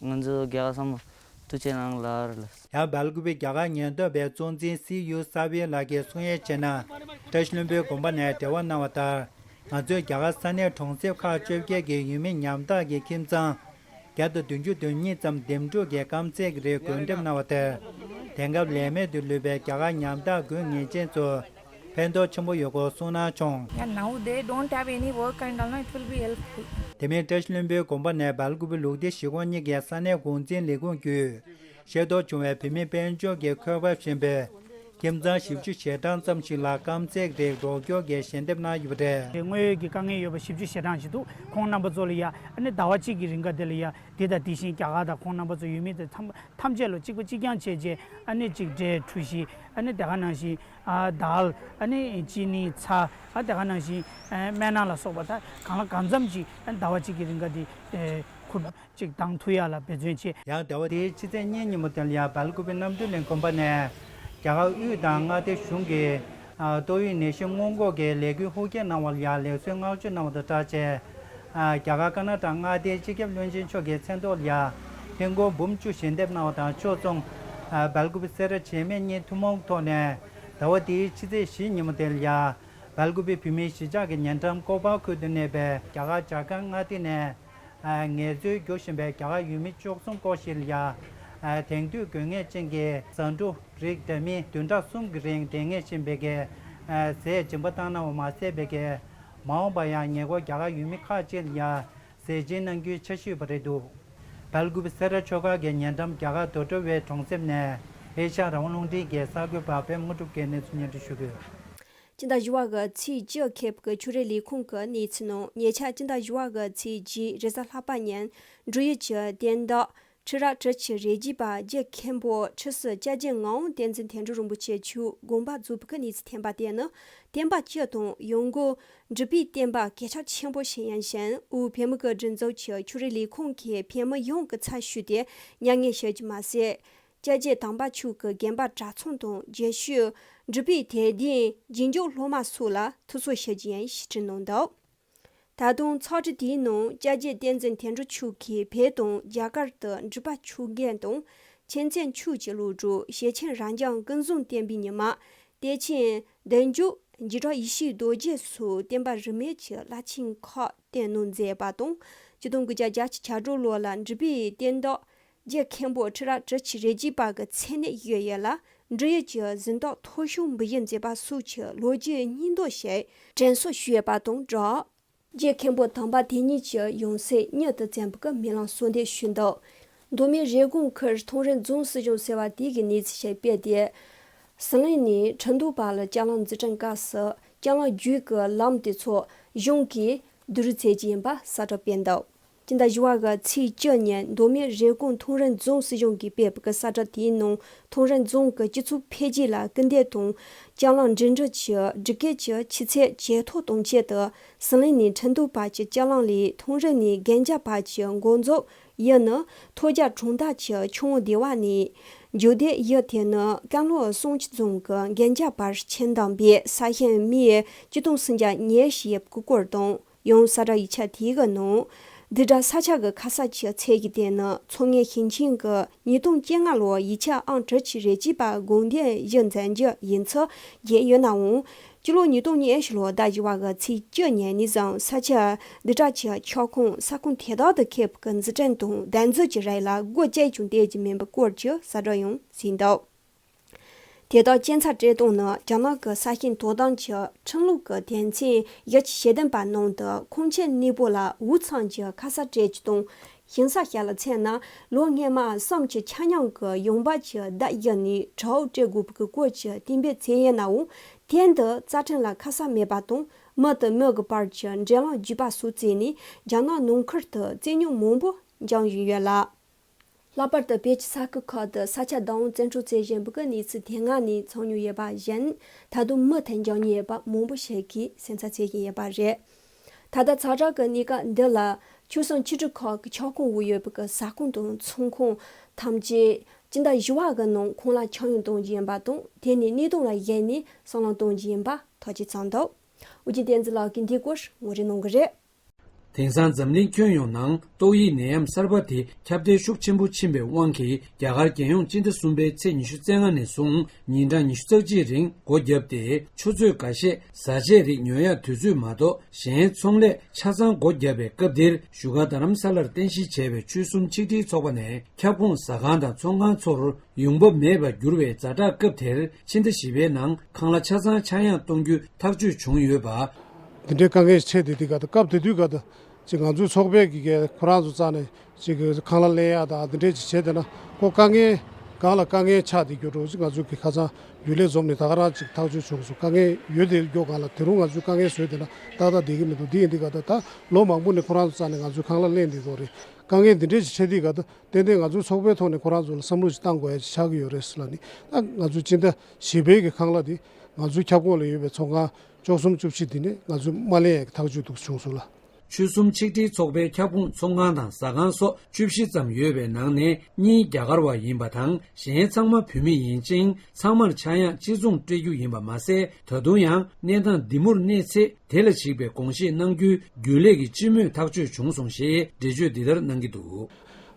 ང་ཚོ་རྒྱལ་ཁབ་ཚང་མ་ཐུགས་རྗེ་གནང་ལ་རེ་ལ། ཡང་སྦེལ་ཀུ་པེ་རྒྱ་གར་ཉེན་རྟོག་པའི་གཙོ་འཛིན་སི་ཡུ་ས་བི་ལགས་ཀྱིས་གསུང་ཡས་བྱས་ན། བཀྲ་ཤིས་ལྷུན་པོའི་དགོན་པ་ནས་འབྲེལ་བ་གནང་བ་ལྟར། ང་ཚོས་རྒྱ་གར་ས་གནས་གྲོང་གསེབ་ཁག་བཅོ་བརྒྱད་ཀྱི་ཡུལ་མི་ཉམ་ཐག་གི་ཁྱིམ་ཚང་བརྒྱ་དང་བདུན་ཅུ་དོན་གཉིས་ཙམ་འདེམས་སྒྲུག་གི་རྐང་རྩེད་ཀྱི་རིགས་བགོ་འགྲེམས་གནང་བ་དེར། དེང་སྐབས་ལས་མེད་དུ་ལུས་པའི་རྒྱ་གར་ཉམ་ཐག་དགོས་ངེས་ཅན་ཚོར་ཕན་ཐོགས་ཆེན་པོ་ཡོད་སྐོར་གསུངས་གནང་བྱུང་། Yeah, now they don't have any work and all, no, it will be helpful. དེ་མིན་བཀྲ་ཤིས་ལྷུན་པོའི་དགོན་པ་ནས་སྦེལ་ཀུ་པེ་ལུགས་བདེ་གཞིས་ཁོངས་གཉིས་ཀྱི་ས་གནས་འགོ་འཛིན་ལས་ཁུངས་བརྒྱུད། ཤེས་རྟོགས་བྱུང་བའི་བུད་མེད་དཔལ་འབྱོར་གྱི་འཁོས་བབ་ཞན་པའི་ཁྱིམ་ཚང་བཞི་བཅུ་ཞེ་གྲངས་ཙམ་ཞིག་ལ་རྐང་རྩེད་རིགས་རོགས་སྐྱོར་གྱི་ཞལ་འདེབས་གནང་ཡོད་པ་རེད། དངོས་ཡོད་ཀྱི་དཀའ་ངལ་ཡོད་པ་བཞི་བཅུ་ཞེ་གྲངས་ཤིག་འདུག་ཁོང་རྣམ་པ་ཚོ་ལ་ཡ་ཨ་ནི་ཟླ་བ་གཅིག་གི་རིང་ག་དེ་ལ་ཡ་འདི་དང་དེ་བཞིན་རྒྱ་གར་དང་ཁོང་རྣམ་པ་ཚོ་ཡུལ་མི་དེ་ཐམས་ཐམས་ཅད་ལ་གཅིག་པ་གཅིག་རྐྱང་བྱས་རྗེས་ཨ་ནི་གཅིག་འབྲས་གྲུ་བཞི་ཨ་ནི་དེ་ག་ནང་བཞིན་ཨ་དཱལ་ཨ་ནི་ཅི་ནི་ཚྭ་ཨ་དེ་ག་ནང་བཞིན་ཨ་སྨན་སྣ་ལ་སོགས་པ་ད་གང་ལ་གང་འཚམ་ཅིག་ཨ་ནི་ཟླ་བ་གཅིག་གི་རིང་ག་དེ་ཨ་ཁུར། ཅིག་བཏང་ཐུབ་ཡག་ལ་འབད་བརྩོན་བྱེད། ཡང་ཟླ་བ་འདིའི་ཕྱི་ཚེས་གཉིས་ཉིན་མོ་དེ་ལ་ཡང་སྦེལ་ཀུ་པེ་གནམ་གྲུ་གླིང་དགོན་པ་ནས་རྒྱ་གར་དབུས་དང་མངའ་སྡེ་གཞུང་གིས་ཏོག་དབྱིབས་ནད་གཞི་སྔོན་འགོག་གི་ལས་འགུལ་ཧུར་སྐྱེད་གནང་བ་ལ་ཡང་ལེགས་གསོལ་བསྔགས་བརྗོད་གནང་བ་དང་སྦྲགས་བྱས། རྒྱ་གར་ཀར་ནཱ་ཊ་མངའ་སྡེའི་སྤྱི་ཁྱབ་བློན་ཆེན་མཆོག་གི་མཚན་ཐོག་ལ་ཡང་ཧིན་སྒོར་འབུམ་བཅུ་ཞལ་འདེབས་གནང་བ་དང་ཕྱོགས་མཚུངས། སྦེལ་ཀུ་པེ་སེ་ར་བྱེས་སྨད་གཉིས་ཐུན་མོང་ཐོག་ནས་ཟླ་བ་འདིའི་ཕྱི་ཚེས་བཞི་ཉིན་མོ་དེ་ལ་ཡང་སྦེལ་ཀུ་པེ་བོད་མིའི་གཞིས་ཆགས་ཀྱི་ཉེ་འགྲམ་ཀོ་པལ་ཁུལ་དུ་གནས་པའི་རྒྱ་གར་ཇར་ཁན་མངའ་སྡེ་ནས། ངལ་རྩོལ་རྒྱུག་བཞིན་པའི་རྒྱ་གར་ཡུལ་མི་བཅུ་གསུམ་སྐོར་ཞིག་ལ་ཡང་། དེང་དུས་དགོས་ངེས་ཅན་གྱི་ཟ་འབྲུ་རིགས་འདྲ་མིན་བདུན་ཕྲག་གསུམ་གྱི་རིང་ལྡང་ངེས་བཞིན་པའི་གི་ཟས་སྦྱིན་པ་བཏང་གནང་བ་མ་ཟད་པའི་གི་མ་འོངས་པར་ཡང་ཉེ་འཁོར་རྒྱ་གར་ཡུལ་མི་ཁག་ཅིག་ལ་ཡང་ཟས་སྦྱིན་གནང་རྒྱུའི་འཆར་གཞི་ཡོད་པ་རེད་འདུག་སྦེལ་ཀུ་པེ་སེ་ར་ཆོས་སྒར་གྱི་ཉེ་འགྲམ་རྒྱ་གར་དོ་ཏྲོ་ཝེ་གྲོང་གསེབ་ནས་ཨེ་ཤ་ཡ་རང་དབང་རླུང་འཕྲིན་གྱི་གསར་འགོད་པ་པད་མ་དངོས་གྲུབ་ཀྱིས་གནས་ཚུལ་སྙན་སྒྲོན་ཞུ་གི་ཡོད། སྤྱི་ཟླ་བཞི་པ་གི་ཚེས་བཅུ་ཁེལ་བའི་ཆོས་རིག་ལས་ཁུངས་ཀྱི་གནས་ཚུལ་ནང་ཉེ་ཆར་སྤྱི་ཟླ་བཞི་པ་གི་ཚེས་བརྒྱད་རེས་གཟའ་ལྷག་པ་ཉིན་འབྲུག་ཡུལ་གྱི་དན་བདག་ཁྲི་རབས་དྲུག་ཅུ་རེ་བརྒྱད་པ་རྗེ་མཁན་པོ་ཁྲི་ཟུར་སྐྱབས་རྗེ་ངག་དབང་བསྟན་འཛིན་དོན་གྲུབ་རིན་པོ་ཆེ་མཆོག་དགོངས་པ་རྫོགས་པའི་གནས་ཚུལ་ཐོན་པ་དེ་ནི་བསྟན་པ་སྤྱི་དང་ཡང་སྒོས་འབྲུག་པའི་བསྟན་པ་གལ་ཆེ་ཆེན་པོ་ཞིག་ཡིན་ཞིང་། དབུས་བོད་མི་གི་སྒྲིག་འཛུགས་ཀྱི་ཆོས་རིག་ལས་ཁུངས་ཀྱིས་བོད་མི་ཡོངས་ཀྱི་ཚབ་ཞུས་ཏེ་མྱ་ངན་ཞུ་རྒྱུ་མ་ཟད། སྐྱབས་རྗེ་དམ་པ་མཆོག་གི་དགོངས་པ་གྲྭ་ཚང་དང་རྗེས་ཤུལ་འབྲུག་པའི་དད་ལྡན་རྗེས་འཇུག་སློབ་མ་སོགས་ལ་ཐུགས་གསོ་ཞུ་རྒྱུ་ཡིན་ཞེས་བྲིས་གནང་འདུག་ད་དུང་ཚོགས་འདུ་དེའི་ནང་སྐྱབས་རྗེ་བསྟན་འཛིན་དོན་གྲུབ་མཆོག་གིས་བོད་དང་རྒྱ་གར་དུ་འབྲུག་པ་ཆོས་རྒྱལ་དང་ཆོས་མཚན་ཆོས་ཀྱི་བློ་གྲོས་ཞེ་ཆེན་རབ་འབྱམས་ཀུན་བཟང་བསྟན་པའི་ཉི་མ། བདེ་ཆེན་བདེ་མཆོག་འཇིགས་བྲལ་ཡེ་ཤེས་རྡོ་རྗེ་སོགས་བསྟན་པ་རིས་མེད་ཀྱི་བླ་ཆེན་ཁག་བསྟེན་གནང་མཛད་པ་དང་། ཆིག་སྟོང་དགུ་བརྒྱ་བརྒྱད་ཅུ་གྱ་དྲུག་ལོ་ལ་འབྲུག་པའི་བསྟན་བདག་རྗེ་མཁན་པོ་ཁྲི་རབས་དྲུག་ཅུ་རེ་གཅིག་པ་གི་མཚན་གནས་ཡོད་ཡོད་ལ། འབྲུག་ཡུལ་གྱི་གཟེངས་རྟགས་མཐོ་ཤོས་འབུལ་ཞུ་མཛད་པ་སོགས་ཀྱི་ལོ་རྒྱུས་སྙིང་བསྡུས་ཤིག་དྲན་གསོ་ཞུས་པ་དང་སྦྲགས། རྗེ་མཁན་པོ་དམ་པ་དེ་ཉིད་ཀྱི་ཡང་སྲིད་མྱུར་དུ་བཙན་པོ་གི་སྨོན་ལམ་གསོལ་འདེབས་ཞུས་འདུག་མདོ་སྨད་རེབ་གོང་ཁུལ་ཐང་རིན་རྫོང་སྲིད་གཞུང་ཟེར་བ་དེ་གི་གནས་ཚུལ་ཞིག་སྤེལ་ཏེ། ཟི་ལིང་ནས་ཁྲིན་ཏུའུ་བར་ལ་ལྕགས་ལམ་འཛུགས་སྐྲུན་སྐབས་སུ་ལྕགས་ལམ་བརྒྱུད་ཀྱི་ལམ་དེ་ཚོ་གཞུང་གིས་བསྡུ་རུབ་མཛད་ཀྱི་ཡིན་པ་གསལ་བསྒྲགས་སྤེལ་འདུག་སྤྱི་ཟླ་བཞི་པ་གི་ཚེས་བཅུ་ཉིན་མདོ་སྨད་རེབ་གོང་ཐང་རིན་རྫོང་སྲིད་གཞུང་གིས་སྤེལ་བའི་གསལ་བསྒྲགས་དེའི་ནང་། ཐང་རིན་རྫོང་གི་སྤྱི་ཚོགས་འཕེལ་རྒྱས་ལ་སྐུལ་འདེད་དང་། ལྕགས་ལམ་འགྲིམ་འགྲུལ་གྱི་སྒྲིག་བཀོད་ཀྱི་ཆུ་ཚད་ཇེ་མཐོར་གཏོང་ཆེད་དུ། ཟི་ལིང་ནས་ཁྲིན་ཏུའུ་བར་གྱི་ལྕགས་ལམ་ལས་ཐང་རིན་ནས་གན་རྒྱ་བར་གྱི་འགོ་འཛུགས་ཡུལ་ནི་ཐོ་རྒྱལ་གྲོང་རྡལ་གྱི་ཆུ་བོ་སྡེ་བ་ནས། འཇུག་སྡེ་ཡུལ་དེ་ནི་ཀན་ལྷོ་བསང་ཆུ་རྫོང་གི་གན་རྒྱ་བར་ཕྱིན་བཏང་བའི་ས་ཞིང་མིའི་ཆིག་སྟོང་སུམ་བརྒྱ་ཉེར་བཞི་ཡོད་པའི་སྐོར་དང་། ཡང་གསལ་བསྒྲགས་ཡིག་ཆ་དེ་གི་ནང་། བསྡུས་གྲྭ་ས་ཆ་གི་ཁ་གསབ་ཀྱི་ཚད་ཀྱི་སྟེང་ནས་མཚོ་སྔོན་ཞིང་ཆེན་གྱི་ཉིས་སྟོང་བཅོ་ལྔ་ལོར་ཡིག་ཆ་ཨང་དྲུག་ཅུ་རེ་གཅིག་པ་དགོངས་དོན་གཞིར་འཛིན་རྒྱུ་ཡིན་ཚུལ་བརྗོད་ཡོད་ནའང་། སྤྱི་ལོ་ཉིས་སྟོང་ཉི་ཤུ་ལོའི་ཟླ་བཞི་པ་གི་ཚེས་བཅུ་ཉིན་ནས་བཟུང་ས་ཆ་བསྡུས་གྲྭ་གྱི་ཁྱབ་ཁོངས་ས་ཁོངས་དེ་དག་ཏུ་ཁེབས་ཀྱི་འཛུགས་སྐྲུན་དང་བདག་འཛིན་གྱི་རིགས་ལ་སྒོ་གཅིག་ཀྱང་གཏད་ཀྱི་མིན་པའི་སྐོར་གྱི་གསལ་བསྒྲགས་ཡང་ཕྱིན་འདུག་དེ་དག་སྐྱིན་ཚབ་སྤྲད་སྟངས་ནི་རྒྱ་ནག་གི་ས་ཞིང་དོ་དམ་གྱི་ཁྲིམས་ལུགས་ཀྱི་དོན་ཚན་བཞི་བཅུ་ཞེ་བདུན་པ་ནང་དུ་ཁུངས་ཆེན་གནས་སྤོ་ལ་འུ་ཚང་གི་ཁ་གསབ་སྤྲད་རྒྱུ་དང་། ཞིང་ས་ཞིག་ལ་མཚོན་ན་ལོ་སྔོན་མ་གསུམ་གྱི་ཆ་སྙོམས་ཀྱི་ཡོང་འབབ་ཀྱི་བརྡ་བརྒྱབ་ནས་གྲོས་སྤྲད་དགོས་པའི་སྐོར་གྱི་གཏན་འབེབས་བྱས་ཡོད་ནའང་། དེ་འདི་རྩ་ཁྲིམས་ལ་ཁ་གསབ་མེད་པ་དང་། མི་དང་མི་གི་བར་གྱི་འབྲེལ་ལམ་བརྒྱུད་པ་སོགས་བྱས་ནས་རྒྱ་ནག་ནང་ཁུལ་དུ་རྩོད་རྙོག་མང་པོ་འབྱུང་བཞིན་ཡོད་ལ། ལྷག་པར་དུ་བོད་ཀྱི་ས་ཁུལ་ཁག་ཏུ་ས་ཆ་བདག་དབང་བཙན་འཕྲོག་བྱེད་བཞིན་པའི་གནས་ཚུལ་དེ་སྔ་ནས་ཚོར་མྱོང་ཡོད་པ་བཞིན། ད་དུང་མུ་མཐུད་འབྱུང་ཉེན་ཡོད་པ་མང་པོ་ཞིག་གིས་སེམས་འཚབ་བྱེད་བཞིན་ཡོད་པ་རེད། ད་ལྟ་ཚ་དྲག་གི་གནས་སྐབས་འདི་ལ་ཆོལ་གསུམ་ཆིག་སྒྲིལ་ཁག་གི་ཁྱབ་ཁོངས་འོག་ཡོད་པའི་ས་ཁོངས་དང་ཚོང་ཁང་ཐམས་ཅད་སྤྱི་ཟླ་བཞི་པ་གི་ནང་ཁོང་ལ་ཆག་ཡང་གཏོང་རྒྱུ་ཡིན་པ་དང་། དེ་ནས་གནས་སྟངས་ལ་གཞིགས་ནས་གསང་ལམ་གཏོང་རྒྱུ་ཡིན་པ་ཐག་གཅོད་བྱུང་འདུག་ཨོ་རྒྱན་བསྟན་འཛིན་ལགས་ཀྱིས་འདིའི་སྐོར་ངོ་སྤྲོད་གནང་གི་རེད། དེང་སང་འཛམ་གླིང་ཁྱོན་ཡོངས་ནང་ཏོག་དབྱིབས་ནད་ཡམས་གསར་པ་དེ་ཁྱབ་གདལ་ཤུགས་ཆེན་པོ་ཕྱིན་པའི་དབང་གིས། རྒྱ་གར་རྒྱལ་ཡོངས་སྤྱི་ཟླ་གསུམ་པའི་ཚེས་ཉི་ཤུ་རྩ་ལྔ་ནས་བཟུང་ཉིན་གྲངས་ཉི་ཤུ་རྩ་གཅིག་རིང་སྒོ་བརྒྱབ་སྟེ། ཆུ་ཚོད་འགའ་ཤས་བཟའ་ཆས་རིགས་ཉོ་ཡག་དུས་ཚོད་མ་གཏོགས་གཞན་ཚོང་ལས་ཆ་ཚང་སྒོ་བརྒྱབ་པའི་སྐབས་འདིར། བཞུགས་སྒར་རྡ་རམ་ས་ལར་རྟེན་གཞི་བྱས་པའི་ཆོལ་གསུམ་ཆིག་སྒྲིལ་ཚོགས་པ་ནས་ཁྱབ་ཁོངས་ཟ་ཁང་དང་ཚོང་ཁང་ཚོར་ཡོང་འབབ་མེད་པར་གྱུར་བའི་ཛ་དྲག་སྐབས་དེར། ཕྱི་ཟླ་བཞི་པའི་ནང་ཁང་གླ་ཆ་ཚང་ཆག་ཡང་གཏོང་རྒྱུ་ཐག་གཅོད་བྱུང་ཡོད་པ། འདི་འདྲའི་དཀའ་ངལ་འཕྲད་དེ། དེ་ག་ད་སྐབས་དེ་དུས་ག་ད་ཅིག་ང་ཚོའི་ཚོགས་པའི་གི་གི་ཁོ་རང་ཚོ་རྩ་ནས་ཅིག་གི་ཁང་གླ་ལེན་ཡག་དང་དེ་འདྲས་ཅིག་བྱས་བསྡད་ན། ཁོ་དཀའ་ངལ་སྒང་ལ་དཀའ་ངལ་ཆགས་དེ་རྒྱུ་འགྲོ་ཅིག་ང་ཚོའི་གི་ཁ་སང་རྒྱུན་ལས་འཛོམས་ནས་ད་ག་རང་ཅིག་ཐག་གཅོད་བྱུང་སོང་། དཀའ་ངལ་ཡོད་དེ་རྒྱུ་སྒང་ལ་དེ་རུང་ང་ཚོའི་དཀའ་ངལ་བཟོས་བསྡད་ན་ཏག་ཏག་བསྡད་ཀྱི་མི་འདུག་འདི་ཡིན་དུས་ག་ད་ད་ལོ་མང་པོ་ནས་ཁོ་རང་ཚོ་རྩ་ནས་ང་ཚོའི་ཁང་གླ་ལེན་བསྡད་ཡོད་རེད། དཀའ་ངལ་འདི་འདྲས་ཅིག་འཕྲད་དུས་ག་ད་ཏན་ཏན་ང་ཚོའི་ཚོགས་པའི་ཐོག་ནས་ཁོ་རང་ཚོ་ལ་བསམ་བློ་ཅིག་བཏང་དགོས་ཡ་ཅིག་ཆགས་ཀྱི་ཡོད་རེད་ཟེར་ལབ་ནས། ད་ང་ཚོའི་སྤྱི་ཟླ་བཞི་པའི་གི་ཁང་གླ་འདི་ང་ཚོའི་ཁྱབ་ཁོངས་ལ་ཡོད་པའི་ཚོང་ཁང་བཅུ་གསུམ་བཅུ་བཞི་འདི་ནས་ང་ཚོས་མ་ལེན་ཡག་གི་ཐག་གཅོད་འདུག་བྱུང་སོང་ལ། ཆོལ་གསུམ་ཆིག་སྒྲིལ་ཚོགས་པའི་ཁྱབ་ཁོངས་ཚོང་ཁང་དང་ཟ་ཁང་སོགས་བཅུ་བཞི་ཙམ་ཡོད་པའི་ནང་ནས་གཉིས་རྒྱ་གར་བ་ཡིན་པ་དང་། གཞན་ཚང་མ་བོད་མི་ཡིན་ཅིང་། ཚང་མར་ཆག་ཡང་གཅིག་མཚུངས་སྤྲད་རྒྱུ་ཡིན་པ་མ་ཟད། ད་དུང་ཡང་གནས་སྟངས་འདི་མུར་གནས་ཚེ་དེ་ལ་གཞིགས་པའི་དགོངས་བཞེས་གནང་རྒྱུའི་རྒྱུན་ལས་ཀྱི་སྤྱི་མོས་ཐག་གཅོད་བྱུང་སོང་ཞེས་འགྲེལ་བརྗོད་འདི་ལྟར་གནང་གི་འདུག་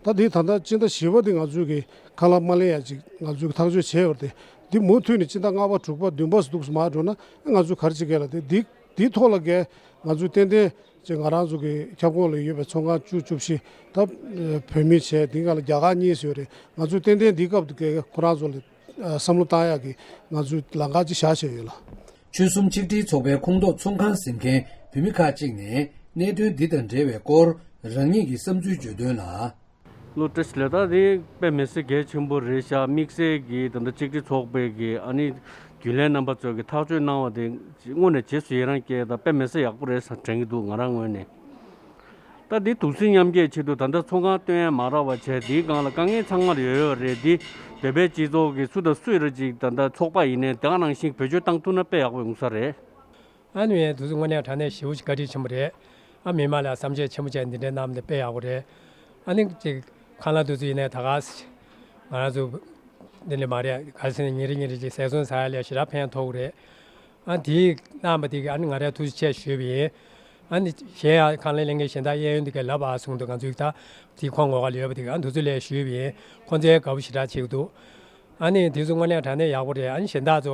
ད་འདི་ད་ལྟ་སྤྱི་ཟླ་བཞི་པ་འདི་ང་ཚོའི་གི་ཁང་གླ་མ་ལེན་ཡག་ཅིག་ང་ཚོའི་གི་ཐག་གཅོད་བྱས་ཡོད་རེད་དེ། འདི་མུ་མཐུད་ནས་སྤྱི་ཟླ་ལྔ་པ་དྲུག་པ་བདུན་པ་སུ་འདུག་སུ་མར་འགྲོ་ན་ང་ཚོའི་ག་རེ་བྱེད་ག་ལ་དེ། འདི་འདིའི་ཐོག་ལ་གི་ང་ཚོའི་ཏན་ཏན་ཅིག་ང་རང་ཚོ་གི་ཁྱབ་ཁོངས་ལ་ཡོད་པའི་ཚོང་ཁང་བཅུ་བཅུ་བཞི་ད་བོད་མི་བྱས། དེ་ག་ལ་རྒྱ་གར་གཉིས་སུ་ཡོད་རེད། ང་ཚོས་ཏན་ཏན་འདིའི་སྐབས་དུ་གི་ཁོ་རང་ཚོ་ལ་བསམ་བློ་བཏང་ཡག་གི་ང་ཚོའི་ལམ་ཁ་ཅིག་བཞག་བཞག་ཡོད་ལ། ཆོལ་གསུམ་ཆིག་སྒྲིལ་ཚོགས་པའི་ཁོངས་གཏོགས་ཚོང་ཁང་ཟིན་མཁན་བོད་མི་ཁག་ཅིག་ནས་གནད་དོན་འདི་དང་འབྲེལ་བའི་སྐོར་རང་ཉིད་ཀྱི་བསམ་ཚུལ་བརྗོད་དོན་ལ། ལོ་བཀྲ་ཤིས་ལོ་ད་དེ་དཔེ་མི་སྲིད་གལ་ཆེན་པོ་རེད་ཤག་དམིགས་བསལ་གྱི་ད་ལྟ་ཆིག་སྒྲིལ་ཚོགས་པའི་གི་ཨ་ནི་རྒྱུན་ལས་རྣམ་པ་ཚོས་གི་ཐག་གཅོད་གནང་བ་དེ་དངོས་གནས་རྗེས་སུ་ཡི་རང་སྐྱེ་ད་དཔེ་མི་སྲིད་ཡག་པོ་རེད་ཟེར་དྲན་གྱི་འདུག་ང་རང་ངོས་ནས། ད་འདི་དུག་སྲིན་མཉམ་སྐྱེད་ཆེད་དུ་ད་ལྟ་ཚོང་ཁང་སྟོན་ཡ་མ་རག་པ་བྱས། འདིའི་སྒང་ལ་དཀའ་ངལ་ཚང་མར་ཡོད་ཡོད་རེད། འདི་བོད་པའི་སྤྱི་ཚོགས་ཀྱི་སུ་དང་སུ་རེད་ཅིག་ད་ལྟ་ཚོགས་པ་ཡིན་ནའི་དེ་ག་ནང་བཞིན་བེད་སྤྱོད་བཏང་ཐུབ་ན་དཔེ་ཡག་པོ་ཡོང་ས་རེད། ཨ་ནི་ཡང་དུས་ཚོད་དངོས་གནས་དྲང་གནས་ཞེ་པོ་ཅིག་བཀའ་དྲིན་ཆེན་པོ་རེད། ཨ་མི་མང་ལ་བསམ་ཤེས་ཆེན་པོ་བྱས་འདི་འདྲའི་གནང་བ་འདི་དཔེ་ཡག་པོ་རེད། ཨ་ནི་ཅིག་ཁང་གླ་དུས་ཚོད་ཡིན་ནའི་ད་ག་ང་རང་ཚོ་འདི་འདྲ་མ་རེད། ག་རེ་ཟེར་ན་ཉིན་རེ་ཉིན་རེ་ཅིག་ཟས་ཟོན་ཟ་ཡ་ལ་ཞེ་དྲག་ཕན་ཐོགས་རེད། ཨ་དེ་གནང་བ་དེ་གི་ཨ་ནི་ང་རང་ཐུགས་རྗེ་ཆེ་ཞུས་པ་ཡིན། ཨ་ནི་གཞན་ཡང་ཁང་གླ་ལེན་མཁན་གཞན་དག་གཡས་གཡོན་དེ་གས་ལབ་ཨ་གསུངས་འདུག་ང་ཚོའི་ད་དེ་ཁོང་ངོ་ག་ལ་ཡོད་པ་དེ་གས་ཨ་དུས་ཚོད་ལས་ཞུས་པ་ཡིན། ཁོང་ཚོའི་དགའ་པོ་ཞེ་དྲག་བྱེད་ཀྱི་འདུག་ཨ་ནི་དེ་ཚོ་དངོས་གནས་དྲང་གནས་ཡག་པོ་རེད། ཨ་ནི་གཞན་དག་ཚོ་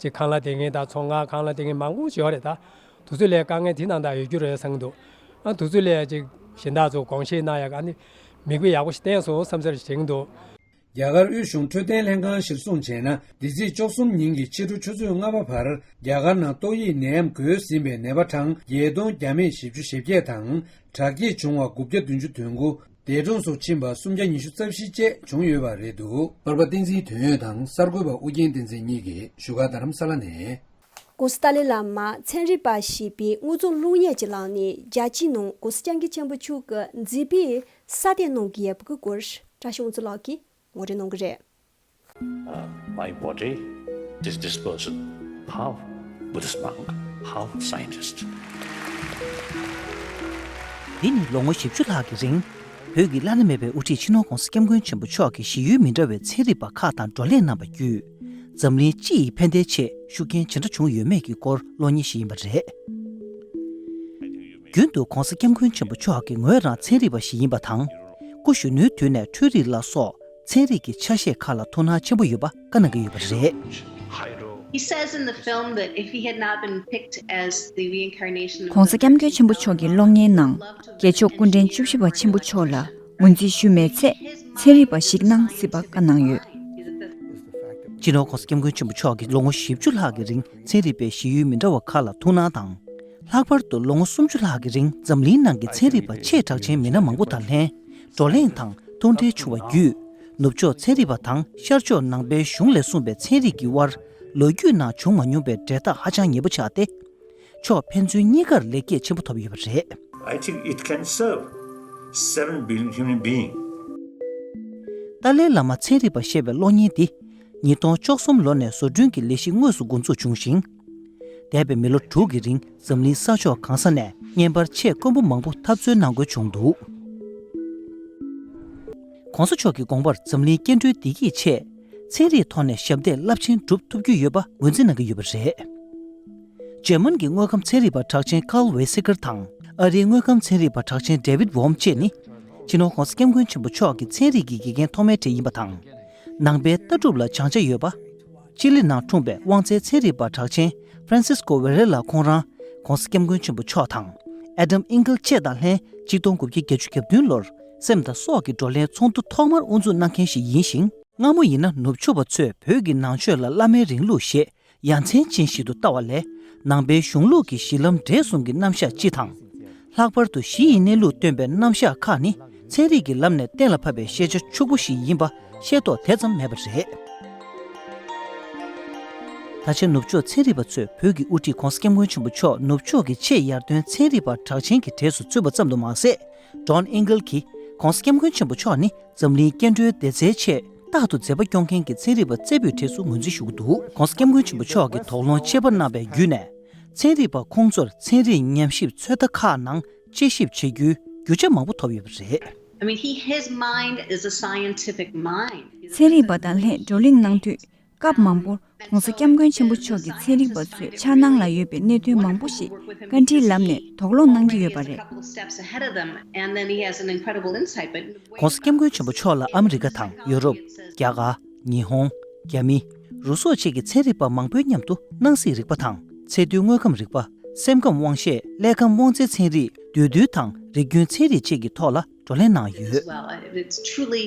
ཅིག་ཁང་གླ་དེ་མཁན་དང་ཚོང་ཁང་ཁང་གླ་དེ་མཁན་མང་པོ་ཞིག་ཡོད་རེད། ད་དུས་ཚོད་ལས་དཀའ་ངལ་དེ་ནང་ད་ཡོད་རྒྱུ་རེད་བསམ་གྱི་འདུག་ཨ་དུས་ཚོད་ལས་ཅིག་གཞན་དག་ཚོ་དགོངས་བཞེས་གནང་ཡག་ཨ་ནི་མིག་དཔེ་ཡག་པོ་ཞིག་བསྟན་སོང་བསམ་ཚུལ་ཞིག་དྲན་གྱི་འདུག་རྒྱ་གར་དབུས་གཞུང་འཕྲོད་བསྟེན་ལྷན་ཁང་གཞིར་བཟུང་བྱས་ན། འདི་ཚེས་བཅུ་གསུམ་ཉིན་གྱི་ཕྱི་དྲོ་ཆུ་ཚོད་ལྔ་པ་བར་རྒྱ་གར་ནང་ཏོག་དབྱིབས་ནད་ཡམས་འགོས་ཟིན་པའི་ནད་པ་གྲངས་བརྒྱད་སྟོང་བརྒྱ་མེད་བཞི་བཅུ་ཞེ་བརྒྱད་དང་། དྲག་སྐྱེད་བྱུང་བ་དགུ་བརྒྱ་བདུན་ཅུ་དོན་དགུ། འདས་གྲོངས་སུ་ཕྱིན་པ་སུམ་བརྒྱ་ཉི་ཤུ་རྩ་བཞི་བཅས་བྱུང་ཡོད་པ་རེད་འདུག་གསར་པ་བསྟན་འཛིན་དོན་ཡོད་དང་གསར་འགོད་པ་ཨུ་རྒྱན་བསྟན་འཛིན་གཉིས་ཀྱིས་བཞུགས་སྒར་རྡ་རམ་ས་ལ་ནས། ྋགོང་ས་ཏཱ་ལའི་བླ་མ་ཚན་རིག་པ་ཞེས་པའི་དངོས་རྫོང་གློག་བརྙན་ཅིག་བླངས་ནས། རྒྱལ་སྤྱིའི་ནང་ྋགོང་ས་ྋསྐྱབས་མགོན་ཆེན་པོ་མཆོག་གི་མཛད་པའི་ས་དེ་གནང་གི་ཡོད་པ་གི་སྐོར་བཀྲ་ཤིས་དབང་ཕྱུག་ལགས་ཀྱིས་ངོ་སྤྲོད་གནང་གི་རེད། Uh, my body, this, this person, half Buddhist monk, half scientist. འདི་ནི་ལོ་ངོ་བཞི་བཅུ་ལྷག་གི་རིང་། བོད་ཀྱི་བླ་ན་མེད་པའི་དབུ་ཁྲིད་སྤྱི་ནོར་ྋགོང་ས་ྋསྐྱབས་མགོན་ཆེན་པོ་མཆོག་གིས་གཞི་ཡུལ་མི་འདྲ་བའི་ཚན་རིག་པ་ཁག་དང་བགྲོ་གླེང་གནང་བ་བརྒྱུད། འཛམ་གླིང་སྤྱི་ཡི་ཕན་བདེའི་ཆེད་ཤུགས་རྐྱེན་ཇི་འདྲ་བྱུང་ཡོད་མེད་ཀྱི་སྐོར་གློག་བརྙན་ཞིག་ཡིན་པ་རེད། རྒྱུན་དུ་ྋགོང་ས་ྋསྐྱབས་མགོན་ཆེན་པོ་མཆོག་གིས་ངོས་རང་ཚན་རིག་པ་ཞིག་ཡིན་པ་དང་། སྐུ་གཞོན་ནུའི་དུས་ནས་འཕྲུལ་རིག་ལ་སོགས་ཚན་རིག་གི་ཆ་ཤས་ཁག་ལ་ཐུགས་སྣང་ཆེན་པོ་ཡོད་པ་བཀའ་གནང་གི་ཡོད་པ་རེད། He says in the film that if he had not been picked as the reincarnation of ྋགོང་ས་ྋསྐྱབས་མགོན་ཆེན་པོ་མཆོག་གི་གློག་བརྙན་ནང་རྒྱལ་མཆོག་སྐུ་ཕྲེང་བཅུ་བཞི་པ་ཆེན་པོ་མཆོག་ལ་ངོས་འཛིན་ཞུས་མེད་ཚེ་ཚན་རིག་པ་ཞིག་གནང་སྲིད་པ་བཀའ་གནང་ཡོད། སྤྱི་ནོར་ྋགོང་ས་ྋསྐྱབས་མགོན་ཆེན་པོ་མཆོག་གིས་ལོ་ངོ་བཞི་བཅུ་ལྷག་གི་རིང་ཚན་རིག་པའི་གཞི་ཡུལ་མི་འདྲ་བ་ཁག་ལ་ཐུགས་སྣང་དང་། ལྷག་པར་དུ་ལོ་ངོ་སུམ་ཅུ་ལྷག་གི་རིང་འཛམ་གླིང་ནང་གི་ཚན་རིག་པ་ཆེས་གྲགས་ཆེན་མི་སྣ་མང་པོ་དང་ལྷན་བགྲོ་གླེང་དང་མཐོང་འབྲེལ་བྱུང་བ་བརྒྱུད། ནུབ་ཕྱོགས་ཚན་རིག་པ་དང་ཤར་ཕྱོགས་ནང་པའི་གཞུང་ལས་གསུངས་པའི་ཚན་རིག་གི་དབར་ལོ་རྒྱུས་ནང་བྱུང་མ་མྱོང་པའི་འབྲེལ་ཐག་ཧ་ཅང་ཉེ་པོ་ཆགས་ཏེ། ཕྱོགས་ཕན་ཚུན་གཉིས་ཀར་ལེགས་སྐྱེས་ཆེན་པོ་ཐོབ་ཡོད་པ་རེད། I think it can serve seven billion human beings. ཏཱ་ལའི་བླ་མ་ཚན་རིག་པ་ཞེས་པའི་གློག་བརྙན་འདི་ཉིས་སྟོང་བཅུ་གསུམ་ལོ་ནས་བཟོ་སྐྲུན་གྱི་ལས་གཞི་དངོས་སུ་འགོ་འཛུགས་བྱུང་ཞིང་། འདས་པའི་མི་ལོ་དྲུག་གི་རིང་འཛམ་གླིང་ས་ཕྱོགས་གང་ས་ནས་བརྙན་པར་ཆེས་དཀོན་པོ་མང་པོ་འཐབ་རྩོད་གནང་དགོས་བྱུང་འདུག ྋགོང་ས་མཆོག་གི་དགོངས་པར་འཛམ་གླིང་སྐྱེ་འགྲོའི་བདེ་སྐྱིད་ཆེད་ཚན་རིག་ཐོག་ནས་ཞབས་འདེགས་རླབས་ཆེན་སྒྲུབ་ཐུབ་རྒྱུ་ཡོད་པ་ངོས་འཛིན་གནང་གི་ཡོད་པ་རེད། འཇར་མན་གྱི་དངོས་ཁམས་ཚན་རིག་པ་གྲགས་ཅན་ཀཱརལ་ཝེ་སི་ཀར་དང་ཨ་རིའི་དངོས་ཁམས་ཚན་རིག་པ་གྲགས་ཅན་ཌེ་ཝིད་ཝོམ་བཅས་ནི། སྤྱི་ནོར་ྋགོང་ས་ྋསྐྱབས་མགོན་ཆེན་པོ་མཆོག་གི་ཚན་རིག་གི་དགེ་རྒན་ཐོག་མའི་གྲས་ཡིན་པ་དང་། ནང་པའི་ལྟ་གྲུབ་ལ་སྦྱང་ཆ་ཡོད་པ། ཅི་ལི་ནང་འཁྲུངས་པའི་དབང་རྩའི་ཚན་རིག་པ་གྲགས་ཅན་ཧྥ་རན་སིས་ཀོ་ཝེ་རེ་ལ་ཁོང་རང་ྋགོང་ས་ྋསྐྱབས་མགོན་ཆེན་པོ་མཆོག་དང་ཨེ་ཌམ་ཨིང་གལ་བཅས་དང་ལྷན་གཅིག་སྟོང་དགུ་བརྒྱ་བརྒྱད་ཅུ་གྱ་བདུན་ལོར་སེམས་དང་སྲོག་གི་བགྲོ་གླེང་ཚོགས་འདུ་ཐོག་མར་དབུ་འཛུགས་གནང་མཁན་ཞིག་ཡིན་ཞིང་། སྔ་མོ་ཡིན་ན་ནུབ་ཕྱོགས་པ་ཚོས་བོད་ཀྱི་ནང་ཆོས་ལ་བླ་མའི་རིང་ལུགས་ཞེས་ཡ་མཚན་ཅན་ཞིག་ཏུ་ལྟ་བ་ལས། ནང་པའི་གཞུང་ལུགས་ཀྱི་གཞི་ལམ་འབྲས་གསུམ་གྱི་རྣམ་གཞག་སྤྱི་དང་། ལྷག་པར་དུ་གཞི་ཡི་གནས་ལུགས་སྟོན་པའི་རྣམ་གཞག་ཁག་ནི་ཚན་རིག་གི་ལམ་ནས་གཏན་ལ་ཕབ་པའི་ཤེས་བྱ་ཕྱུག་པོ་ཞིག་ཡིན་པ་ཤེས་རྟོགས་དེ་ཙམ་མེད་པ་རེད། ད་ཆ་ནུབ་ཕྱོགས་ཚན་རིག་པ་ཚོས་བོད་ཀྱི་དབུ་ཁྲིད་ྋགོང་ས་ྋསྐྱབས་མགོན་ཆེན་པོ་མཆོག་ནུབ་ཕྱོགས་ཀྱི་ཆེས་ཡར་ཐོན་ཚན་རིག་པ་གྲགས་ཅན་གྱི་གྲས་སུ་ཚུད་པ་ཙམ་དུ་མ་ཟད། ཇོན་ཨིང་གལ་གྱིས་ྋགོང་ས་ྋསྐྱབས་མགོན་ཆེན་པོ་མཆོག་ནི་འཛམ་གླིང་སྐྱེ་འགྲོའི་བདེ་རྩའི་ཆེད་རྟག་ཏུ་མཛད་པ་སྐྱོང་མཁན་གྱི་ཚན་རིག་པ་རྩེ་ཕུད་གྲས་སུ་ངོས་འཛིན་ཞུ་གི་འདུག ྋགོང་ས་ྋསྐྱབས་མགོན་ཆེན་པོ་མཆོག་གིས་དོགས་སློང་ཆེ་བ་གནང་བའི་བརྒྱུད་ནས། ཚན་རིག་པ་ཁོང་ཚོར་ཚན་རིག་ཉམས་ཞིབ་ཚོད་ལྟ་ཁག་ནང་དཔྱད་ཞིབ་བྱེད་རྒྱུའི་རྒྱུ་ཆ་མང་པོ་ཐོབ་ཡོད་པ་རེད། I mean, he, his mind is a scientific mind. ཚན་རིག་པ་དང་ལྷན་བགྲོ་གླེང་གནང་དུས། སྐབས་མང་པོར་ྋགོང་ས་ྋསྐྱབས་མགོན་ཆེན་པོ་མཆོག་གིས་ཚན་རིག་པ་ཚོའི་འཆར་སྣང་ལ་ཡོད་པའི་གནད་དོན་མང་པོ་ཞིག་བཀའ་འདྲིའི་ལམ་ནས་དོགས་སློང་གནང་གི་ཡོད་པ་རེད། ྋགོང་ས་ྋསྐྱབས་མགོན་ཆེན་པོ་མཆོག་ལ་ཨ་མི་རི་ཀ་དང་ཡོ་རོབ། རྒྱ་གར། ཉི་ཧོང་། རྒྱ་མི། རུ་སོགས་བཅས་ཀྱི་ཚན་རིག་པ་མང་པོའི་མཉམ་དུ་སྣང་སྲིད་རིག་པ་དང་ཚད་རྡུལ་དངོས་ཁམས་རིག་པ། སེམས་ཁམས་དབང་ཤེས། ཀླད་ཁམས་དབང་རྩའི་ཚན་རིག་འདུས་རྡུལ་དང་རིགས་རྒྱུན་ཚན་རིག་བཅས་ཀྱི་ཐོག་ལ། བགྲོ་གླེང་གནང་ཡོད། Well, it's truly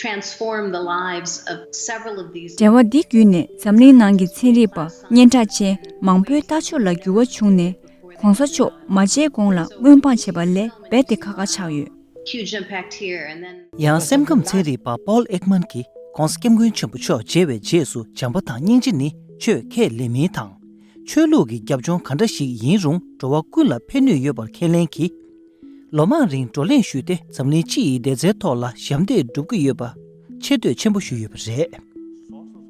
transformed the lives of several of these འབྲེལ་བ་འདི་བརྒྱུད་ནས་འཛམ་གླིང་ནང་གི་ཚན་རིག་པ་སྙན་གྲགས་ཅན་མང་པོའི་ལྟ་ཕྱོགས་ལ་འགྱུར་བ་བྱུང་ནས་ྋགོང་ས་མཆོག་མ་མཇལ་གོང་ལ་སྔོན་དཔག་བྱེད་པ་ལས་རྦད་དེ་ཁག་ཁག་ཆགས་ཡོད། Huge impact here, and then ཡང་སེམས་ཁམས་ཚན་རིག་པ་པོལ་ཨེག་མན་གྱིས་ྋགོང་ས་ྋསྐྱབས་མགོན་ཆེན་པོ་མཆོག་མཇལ་བའི་རྗེས་སུ་བྱམས་པ་དང་སྙིང་རྗེ་ནི་ཆོས་ཁས་ལེན་མིན་དང་། ཆོས་ལུགས་ཀྱི་རྒྱབ་ལྗོངས་ག་འདྲ་ཞིག་ཡིན་རུང་འགྲོ་བ་ཀུན་ལ་ཕན་ནུས་ཡོད་པར་ཁས་ལེན་གྱིས། ལོ་མང་རིང་བགྲོ་གླེང་ཞུས་ཏེ་འཛམ་གླིང་སྤྱི་ཡི་བདེ་རྩའི་ཐོག་ལ་ཞབས་འདེགས་སྒྲུབ་ཀྱི་ཡོད་པ་ཆེ་བསྟོད་ཆེན་པོ་ཞུས་ཡོད་པ་རེད།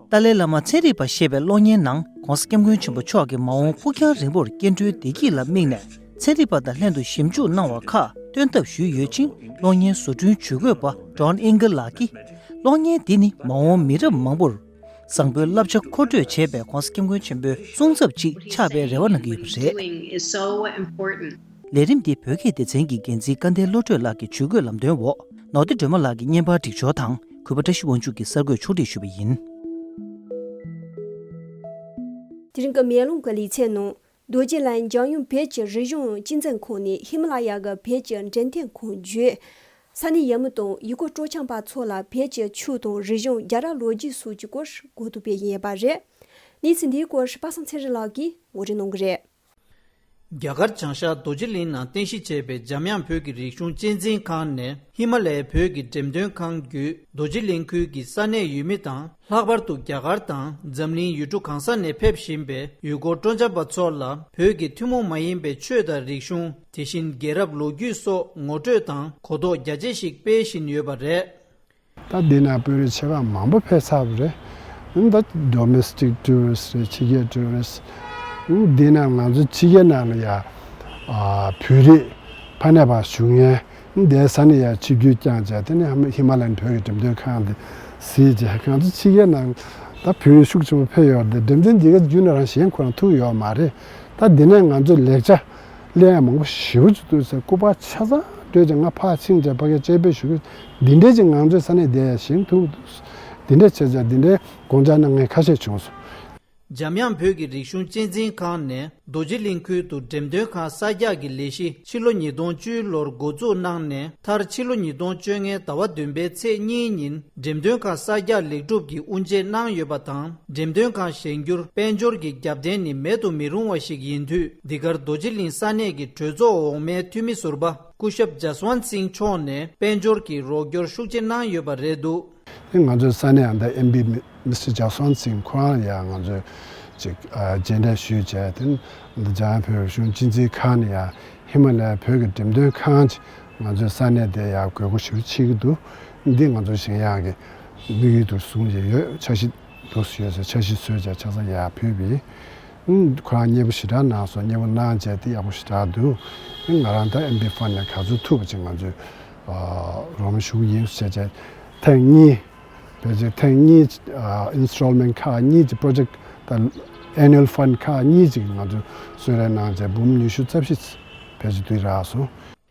ཏཱ་ལའི་བླ་མ་ཚན་རིག་པ་ཞེས་པའི་གློག་བརྙན་ནང་ྋགོང་ས་ྋསྐྱབས་མགོན་ཆེན་པོ་མཆོག་གིས་མ་འོངས་ཕུགས་རྒྱང་རིང་པོར་སྐྱེ་འགྲོའི་བདེ་སྐྱིད་ལ་དམིགས་ནས་ཚན་རིག་པ་དང་ལྷན་དུ་ཞིབ་འཇུག་གནང་བ་ཁག་སྟོན་ཐབས་ཞུས་ཡོད་ཅིང་། གློག་བརྙན་བཟོ་སྐྲུན་ཇུས་འགོད་པ་ཇོན་ཨིང་གལ་ལགས་ཀྱིས། གློག་བརྙན་འདི་ནི་མ་འོངས་མི་རབས་མང་པོར། བཟང་པོའི་བསླབ་བྱ་མཁོ་སྤྲོད་བྱས་པའི་༸གོང་ས་༸སྐྱབས་མགོན་ཆེན་པོའི་གསུང་ཚབ་ཅིག་ཆགས་པའི་རེ་བ་གནང་གི་ཡོད་པ་རེད། Doing is so important. ལས་རིམ་འདི་བོད་སྐད་སྡེ་ཚན་གྱི་འགན་འཛིན་སྐལ་ལྡན་བློ་གྲོས་ལགས་ཀྱི་ཇུས་འགོད་ལམ་སྟོན་འོག་ནོར་བདེ་སྒྲོལ་མ་ལགས་ཀྱིས་བརྙན་པར་སྒྲིག་སྦྱོར་དང་གུས་པ་བཀྲ་ཤིས་དབང་ཕྱུག་གིས་གསར་འགོད་ཕྱོགས་སྒྲིག་ཞུས་པ་ཡིན། དེ་རིང་གི་མེ་ལོང་གི་ལེ་ཚན་ནང་། རྡོ་རྗེ་གླིང་འཇམ་དབྱངས་བོད་ཀྱི་རིག་གཞུང་སྤྱི་མཚན་ཁང་ནས་ཧི་མ་ལ་ཡ་གི་བོད་ཀྱི་འགྲེམས་སྟོན་ཁང་བརྒྱུད། ས་གནས་ཡུལ་མི་དང་ཡུལ་སྐོར་སྤྲོ་འཆམ་པ་ཚོ་ལ་བོད་ཀྱི་ཆོས་དང་རིག་གཞུང་རྒྱལ་རབས་ལོ་རྒྱུས་སོགས་ཀྱི་སྐོར་གོ་བསྡུར་སྤེལ་ཡིན་པ་རེད། གནས་ཚུལ་འདིའི་སྐོར་པ་སངས་ཚེ་རིང་ལགས་ཀྱིས་ངོ་སྤྲོད་གནང་གི་རེད། རྒྱ་གར་བྱང་ཤར་རྡོ་རྗེ་གླིང་ནང་རྟེན་གཞི་བྱས་པའི་འཇམ་དབྱངས་བོད་ཀྱི་རིག་གཞུང་གཅེས་འཛིན་ཁང་ནས་ཧི་མ་ལ་ཡའི་བོད་ཀྱི་འགྲེམས་སྟོན་ཁང་བརྒྱུད་རྡོ་རྗེ་གླིང་ཁུལ་གྱི་ས་གནས་ཡུལ་མི་དང་། ལྷག་པར་དུ་རྒྱ་གར་དང་འཛམ་གླིང་ཡུལ་གྲུ་གང་ས་ནས་ཕེབས་བཞིན་པའི་ཡུལ་སྐོར་སྤྲོ་འཆམ་པ་ཚོ་ལ་བོད་ཀྱི་ཐུན་མོང་མ་ཡིན་པའི་ཆོས་དང་རིག་གཞུང་། དེ་བཞིན་རྒྱལ་རབས་ལོ་རྒྱུས་སོགས་ངོ་སྤྲོད་དང་གོ་རྟོགས་རྒྱ་ཆེ་ཞིག་སྤེལ་བཞིན་ཡོད་པ་རེད། ད་འདི་ན་དཔོན་རིགས་ཆེ་ཁག་མང་པོ་ཕེབས་ཚར་བ་རེད། ཨང་། ད་domestic tourist་རེད། ཕྱི་རྒྱལ་tourist། ཨང་། འདི་ན་ང་ཚོ་ཕྱི་རྒྱལ་ནང་ལ་ཡ་ཨ་བོད་རིགས་ཕ་ནས་ཕར་བཞུགས་མཁན། འདས་ས་ནས་ཡར་ཆིབས་བསྒྱུར་བསྐྱངས་བྱས། དེ་ནས་ཧི་མ་ལ་ཡའི་བོད་ཀྱི་འགྲེམས་སྟོན་ཁང་དེ་གཟིགས་བྱས། ང་ཚོ་ཕྱི་རྒྱལ་ནང་ད་བོད་རིགས་ཤུགས་ཆེན་པོ་ཕེབས་ཡོད་རེད། འགྲེམས་སྟོན་འདི་ག་བརྒྱུད་ནས་རང་གཞན་ཁོ་རང་ཐུག་ཡོད་མ་རེད། ད་འདི་ནས་ང་ཚོ་ལེགས་ཆ་ལེན་ཡ་མང་པོ་ཞེ་པོ་ཅིག་འདུག་ཟེར། སྐུ་པར་ཆ་ཚང་སྤྲོད་བྱས། ང་ཕར་ཕྱིན་བྱས་ཕ་གིར་དཔྱད་དཔོན་ཞུ་གི། འདི་འདྲས་ཅིག་ང་ཚོའི་ས་གནས་འདི་ཡར་བཞེངས་ཐུབ་འདུག། འདི་འདྲས་བྱས་བྱས་འདི་འདྲའི་དགོངས་འཆར་གནང་མཁན་ཁ་ཤས་བྱུང་སོང་། འཇམ་དབྱངས་བོད་ཀྱི་རིག་གཞུང་གཅེས་འཛིན་ཁང་ནས་རྡོ་རྗེ་གླིང་ཁུལ་དུ་འགྲེམས་སྟོན་ཁང་གསར་རྒྱག་གི་ལས་གཞི་ཕྱི་ལོ་ཉིས་སྟོང་བཅུ་ལོར་འགོ་འཛུགས་གནང་ནས། མཐར་ཕྱི་ལོ་ཉིས་སྟོང་བཅོ་ལྔའི་ཟླ་བ་བདུན་པའི་ཚེས་གཉིས་ཉིན་འགྲེམས་སྟོན་ཁང་གསར་རྒྱག་ལེགས་གྲུབ་ཀྱིས་དབུ་འབྱེད་གནང་ཡོད་པ་དང་། འགྲེམས་སྟོན་ཁང་བཞེངས་རྒྱུར་དཔལ་འབྱོར་གྱི་རྒྱབ་རྟེན་ནི་མེད་དུ་མི་རུང་བ་ཞིག་ཡིན་དུས། འདི་གར་རྡོ་རྗེ་གླིང་ས་གནས་ཀྱི་གྲོས་ཚོགས་འོག་མའི་འཐུས་མི་ཟུར་པ་སྐུ་ཞབས་ཇ་སི་ཝན་སིང་མཆོག་ནས་དཔལ་འབྱོར་གྱི་རོགས་སྐྱོར་ཤུགས་ཆེ་གནང་ཡོད་པ་རེད་འདུག། དེ་ང་ཚོའི་ས་གནས་ཨ་ད་ཨེམ་པི་མིས་ཊར་ཇ་སི་ཝན་སིང་ཁོ་རང་ཡང་ང་ཚོས་ཅིག་ཨ་མཇལ་འཕྲད་ཞུས་བྱས། དེ་འདི་འཇམ་དབྱངས་བོད་རིག་གཞུང་གཅེས་འཛིན་ཁང་ནས་ཡང་ཧི་མ་ལ་ཡའི་བོད་ཀྱི་འགྲེམས་སྟོན་ཁང་ཅིག་ང་ཚོའི་ས་གནས་དེ་ཡང་དགོས་མཁོ་ཞེ་པོ་ཆེ་གི་འདུག། འདི་ང་ཚོ་གཞན་ཡང་གི་དམིགས་ཡུལ་དུ་བཟུང་བྱས་ཡོད། འཆར་གཞི་འདུག་ཡོད་ཟེར། འཆར་གཞི་བཟོས་བྱས་ཆ་ཚང་ཡར་ཕུལ་བས། ཨུམ། ཁོ་རང་མཉེས་པོ་ཞེ་དྲག་གནང་སོང་། མཉེས་པོ་གནང་བྱས་དེ་ཡག་པོ་ཞེ་དྲག་འདུག། དེ་ང་རང་ད་ཨེམ་པི་ཕན་ནས་ག་ཚོད་ཐུབ་པ་ཅིག་ང་ཚོས་ཨ་རོགས་རམ་ཞུ་གི་ཡིན་ཟེར་བྱས། ཐེངས་གཉིས། ཕལ་ཆེར་ཐེངས་གཉིས་ཨ་ཨིན་སི་ཊོལ་མེན་ཊི་ཁག་གཉིས་ཀྱི་པོ་རོ་ཇེག་ཊི་ད་ཨེ་ནུ་ཨལ་ཕན་ཁག་གཉིས་ཀྱི་ང་ཚོས་གསོལ་རས་གནང་བྱས་འབུམ་ཉི་ཤུ་རྩ་བཞི་ཕལ་ཆེར་དུས་རག་སོང་།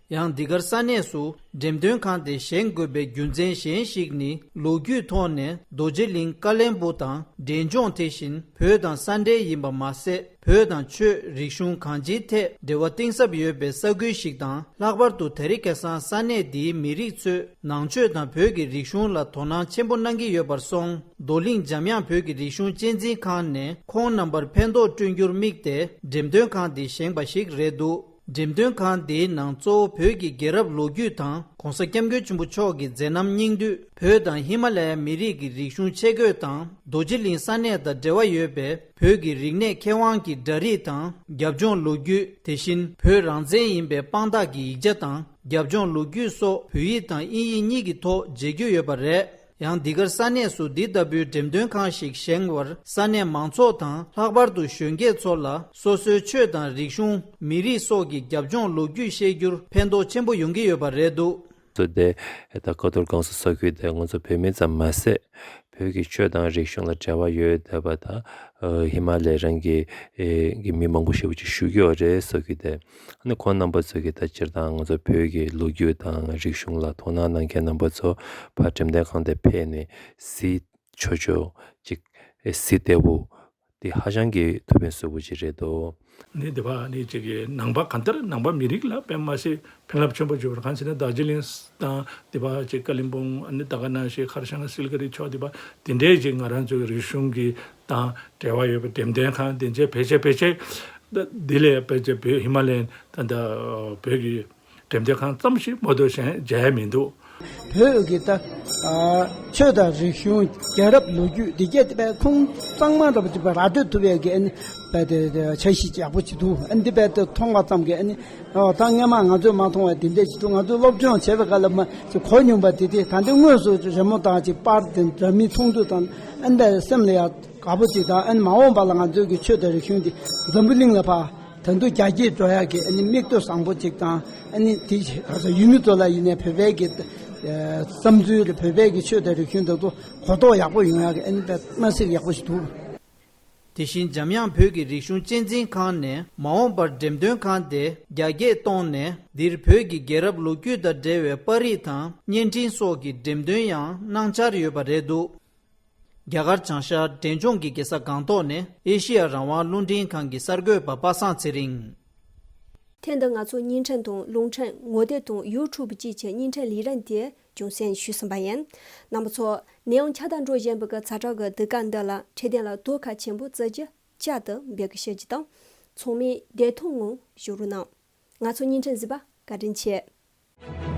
ཡང་འདི་གར་ས་གནས་སུ་འགྲེམས་སྟོན་ཁང་དེ་བཞེངས་དགོས་པའི་རྒྱུ་མཚན་གཞན་ཞིག་ནི། ལོ་རྒྱུས་ཐོག་ནས་རྡོ་རྗེ་གླིང་། ཀ་ལོན་སྦུག་དང་འབྲས་ལྗོངས། དེ་བཞིན་བོད་དང་ས་འབྲེལ་ཡིན་པ་མ་ཟད། བོད་དང་ཆོས་རིག་གཞུང་གང་ཅིའི་ཐད་འབྲེལ་བ་གཏིང་ཟབ་ཡོད་པའི་ས་ཁུལ་ཞིག་དང་། ལྷག་པར་དུ་དེ་རིང་ཁ་སང་ས་གནས་འདིའི་མི་རིགས་ཚོས་ནང་ཆོས་དང་བོད་ཀྱི་རིག་གཞུང་ལ་དོ་སྣང་ཆེན་པོ་གནང་གི་ཡོད་པར་སོང་། རྡོར་གླིང་འཇམ་དབྱངས་བོད་ཀྱི་རིག་གཞུང་གཅེས་འཛིན་ཁང་ནས་ཁོང་རྣམ་པར་ཕན་ཐོགས་བསྐྲུན་རྒྱུར་དམིགས་ཏེ་འགྲེམས་སྟོན་ཁང་འདི་བཞེངས་པ་ཞིག་རེད་འདུག། འགྲེམས་སྟོན་ཁང་འདིའི་ནང་གཙོ་བོ་བོད་ཀྱི་རྒྱལ་རབས་ལོ་རྒྱུས་དང་༸གོང་ས་༸སྐྱབས་མགོན་ཆེན་པོ་མཆོག་གི་མཛད་རྣམ་སྙིང་བསྡུས། བོད་དང་ཧི་མ་ལ་ཡའི་མི་རིགས་ཀྱི་རིག་གཞུང་ཆས་གོས་དང་རྡོ་རྗེ་གླིང་ས་གནས་དང་འབྲེལ་བ་ཡོད་པའི་བོད་ཀྱི་རིག་གནས་མཁས་དབང་གི་འདྲ་རིས་དང་། རྒྱབ་ལྗོངས་ལོ་རྒྱུས། དེ་བཞིན་བོད་རང་བཙན་ཡིན་པའི་དཔང་རྟགས་ཀྱི་ཡིག་ཆ་དང་རྒྱབ་ལྗོངས་ལོ་རྒྱུས་སོགས་བོད་ཡིག་དང་དབྱིན་ཡིག་གཉིས་ཀྱི་ཐོག་མཇལ་རྒྱུ་ཡོད་པ་རེད། ཡང་འདི་གར་ས་གནས་སུ་འདི་ལྟ་བུའི་འགྲེམས་སྟོན་ཁང་ཞིག་བཞེངས་པར་ས་གནས་མང་ཚོགས་དང་། ལྷག་པར་དུ་གཞོན་སྐྱེས་ཚོ་ལ་སོ་སོའི་ཆོས་དང་རིག་གཞུང་། མི་རིགས་སོགས་ཀྱི་རྒྱབ་ལྗོངས་ལོ་རྒྱུས་ཤེས་རྒྱུར་ཕན་ཐོགས་ཆེན་པོ་ཡོང་གི་ཡོད་པ་རེད་འདུག། ཚོ་དེ་ད་ཀ་རྡོར་སྒང་སོགས་ས་ཁུལ་དེ་ང་ཚོ་བོད་མི་ཙམ་མ་ཟད། བོད་ཀྱི་ཆོས་དང་རིག་གཞུང་ལ་འབྲེལ་བ་ཡོད་བསྡད་པ་དང་། ཧི་མ་ལ་ཡ་རང་གི་གི་མི་མང་པོ་ཞེ་པོ་ཅིག་བཞུགས་ཀྱི་ཡོད་རེད་ས་ཁུལ་དེ། ཨ་ནི་ཁོང་རྣམ་པ་ཚོ་གིས་ད་སྤྱིར་བཏང་ང་ཚོ་བོད་ཀྱི་ལོ་རྒྱུས་དང་རིག་གཞུང་ལ་དོ་སྣང་གནང་མཁན་རྣམ་པ་ཚོ་ཕར་འགྲེམས་སྟོན་ཁང་དེ་ཕེབས་ནས་གཟིགས་ཆོག་ཆོག་ཅིག་གཟིགས་བདེ་པོ་དེ་ཧ་ཅང་གི་ཐུགས་ཕན་གསོས་པོ་ཅིག་རེད་འདུག། ནི་དེ་བ་ནི་ཅིག་གི་ནང་པ་གང་ལྟར་ནང་པ་མི་རིགས་ལ་དཔེ་མ་སྲིད་ཕན་རླབས་ཆེན་པོ་འབྱོར་བ་རེད། གང་ཟེར་ན་རྡོ་རྗེ་གླིང་དང་དེ་བ་ཅིག་ཀ་ལིམ་པོང་། ཨ་ནི་ད་ག་ནང་བཞིན་ཁར་སང་སིལ་ག་རི་ཕྱོགས་དེ་བ་དེ་འདྲའི་ཅིག་ང་རང་ཚོའི་རིག་གཞུང་གི་དང་འབྲེལ་བ་ཡོད་པའི་འགྲེམས་སྟོན་ཁང་དེ་འདྲའི་ཕལ་ཆེར་ཕལ་ཆེར་འདི་ལས་ཕལ་ཆེར་བོད་ཧི་མ་ལ་ཡན་ད་ལྟ་བོད་ཀྱི་འགྲེམས་སྟོན་ཁང་ཙམ་ཞིག་མ་གཏོགས་གཞན་མཇལ་ཡ་མི་འདུག། བོད་ཀྱི་ད་ཨ་ཆོས་དང་རིག་གཞུང་། རྒྱལ་རབས་ལོ་རྒྱུས་འདི་གས་དཔེ་ཁུངས་གཙང་མ་འདྲ་པོ་ཅིག་དཔེ་ར་སྤྲོད་ཐུབ་ཡས་ཀྱི་ཨ་ནི་དཔེ་དེ་དེ་འཆར་གཞི་ཡག་པོ་ཅིག་འདུག། ཨ་ནི་འདི་དཔེ་དེ་མཐོང་བ་ཙམ་གྱིས་ཨ་ནི་ཨོ་ད་སྔོན་མ་ང་ཚོས་མ་མཐོང་བ་འདི་འདྲས་ཅིག་འདུག། ང་ཚོས་སློབ་སྦྱོང་བྱེད་པའི་སྐབས་ལ་མ་ཅིག་གོ་མྱོང་པ་དེ་དེ་ད་འདི་དངོས་སུ་རི་མོ་དང་ཅིག་པར་དེ་འདྲ་མིན་མཐོང་དུས་ཙམ་ཨ་ནི་དཔེ་སེམས་ལ་ཡག་དགའ་པོ་ཅིག་དང་། ཨ་ནི་མ་འོངས་པ་ལ་ང་ཚོའི་གི་ཆོས་དང་རིག་གཞུང་འདི་འཛམ་བུ་གླིང་ལ་ཕར་ད་དུང་རྒྱ་སྐྱེད་འགྲོ་ཡག་གི་ཨ་ནི་མིག་ལྟོས་བཟང་པོ་ཅིག་དང་། ཨ་ནི་དེ་ག་ས་ཡུལ་མི་ཚོ་ལ་ཡིན་ནའི་བོད་པའི་གི་ བསམ་ཚུལ་རེད། བོད་པའི་གི་ཆོས་དང་རིག་གཞུང་དེ་ཚོ་གོ་རྟོགས་ཡག་པོ་ཡོང་ཡག་གི་ཨ་ནི་དཔེ་མ་སྲིད་ཡག་པོ་ཞིག་འདུག། དེ་བཞིན་འཇམ་དབྱངས་བོད་ཀྱི་རིག་གཞུང་གཅེས་འཛིན་ཁང་ནས་མ་འོངས་པར་འགྲེམས་སྟོན་ཁང་དེ་རྒྱ་སྐྱེད་གཏོང་ནས་འདིར་བོད་ཀྱི་རྒྱལ་རབས་ལོ་རྒྱུས་དང་འབྲེལ་བའི་པར་རིས་དང་བརྙན་འཕྲིན་སོགས་ཀྱི་འགྲེམས་སྟོན་ཡང་གནང་འཆར་ཡོད་པ་རེད་འདུག། རྒྱ་གར་བྱང་ཤར་འབྲས་ལྗོངས་ཀྱི་རྒྱལ་ས་སྒང་ཏོག་ནས་ཨེ་ཤི་ཡ་རང་དབང་རླུང་འཕྲིན་ཁང་གི་གསར་འགོད་པ་པ་སངས་ཚེ་རིང་། ཐེངས་འདི་ང་ཚོ་བརྙན་འཕྲིན་དང་རླུང་འཕྲིན་ངོ་དེབ་དང་ཡུ་ཊུབ་བཅས་ཀྱི་བརྙན་འཕྲིན་ལས་རིམ་དེ་རྒྱང་སྲིང་ཞུས་ཟིན་པ་ཡིན། རྣམ་པ་ཚོ་ནས་ཡང་ཁྱབ་བསྒྲགས་འགྲོ་བཞིན་པའི་གི་ཚ་དྲག་གི་དུས་སྐབས་འདི་ལ་འཕྲོད་བསྟེན་ལ་དོ་ཁ་ཆེན་པོ་བརྩི་རྒྱུ་བཅའ་དུ་འབད་གི་ཞུ་རྒྱུ་དང་། ཚང་མས་བདེ་ཐང་ངང་བཞུགས་རོགས་གནང་། ང་ཚོ་བརྙན་འཕྲིན་གཟིགས་པ་བཀའ་དྲིན་ཆེ།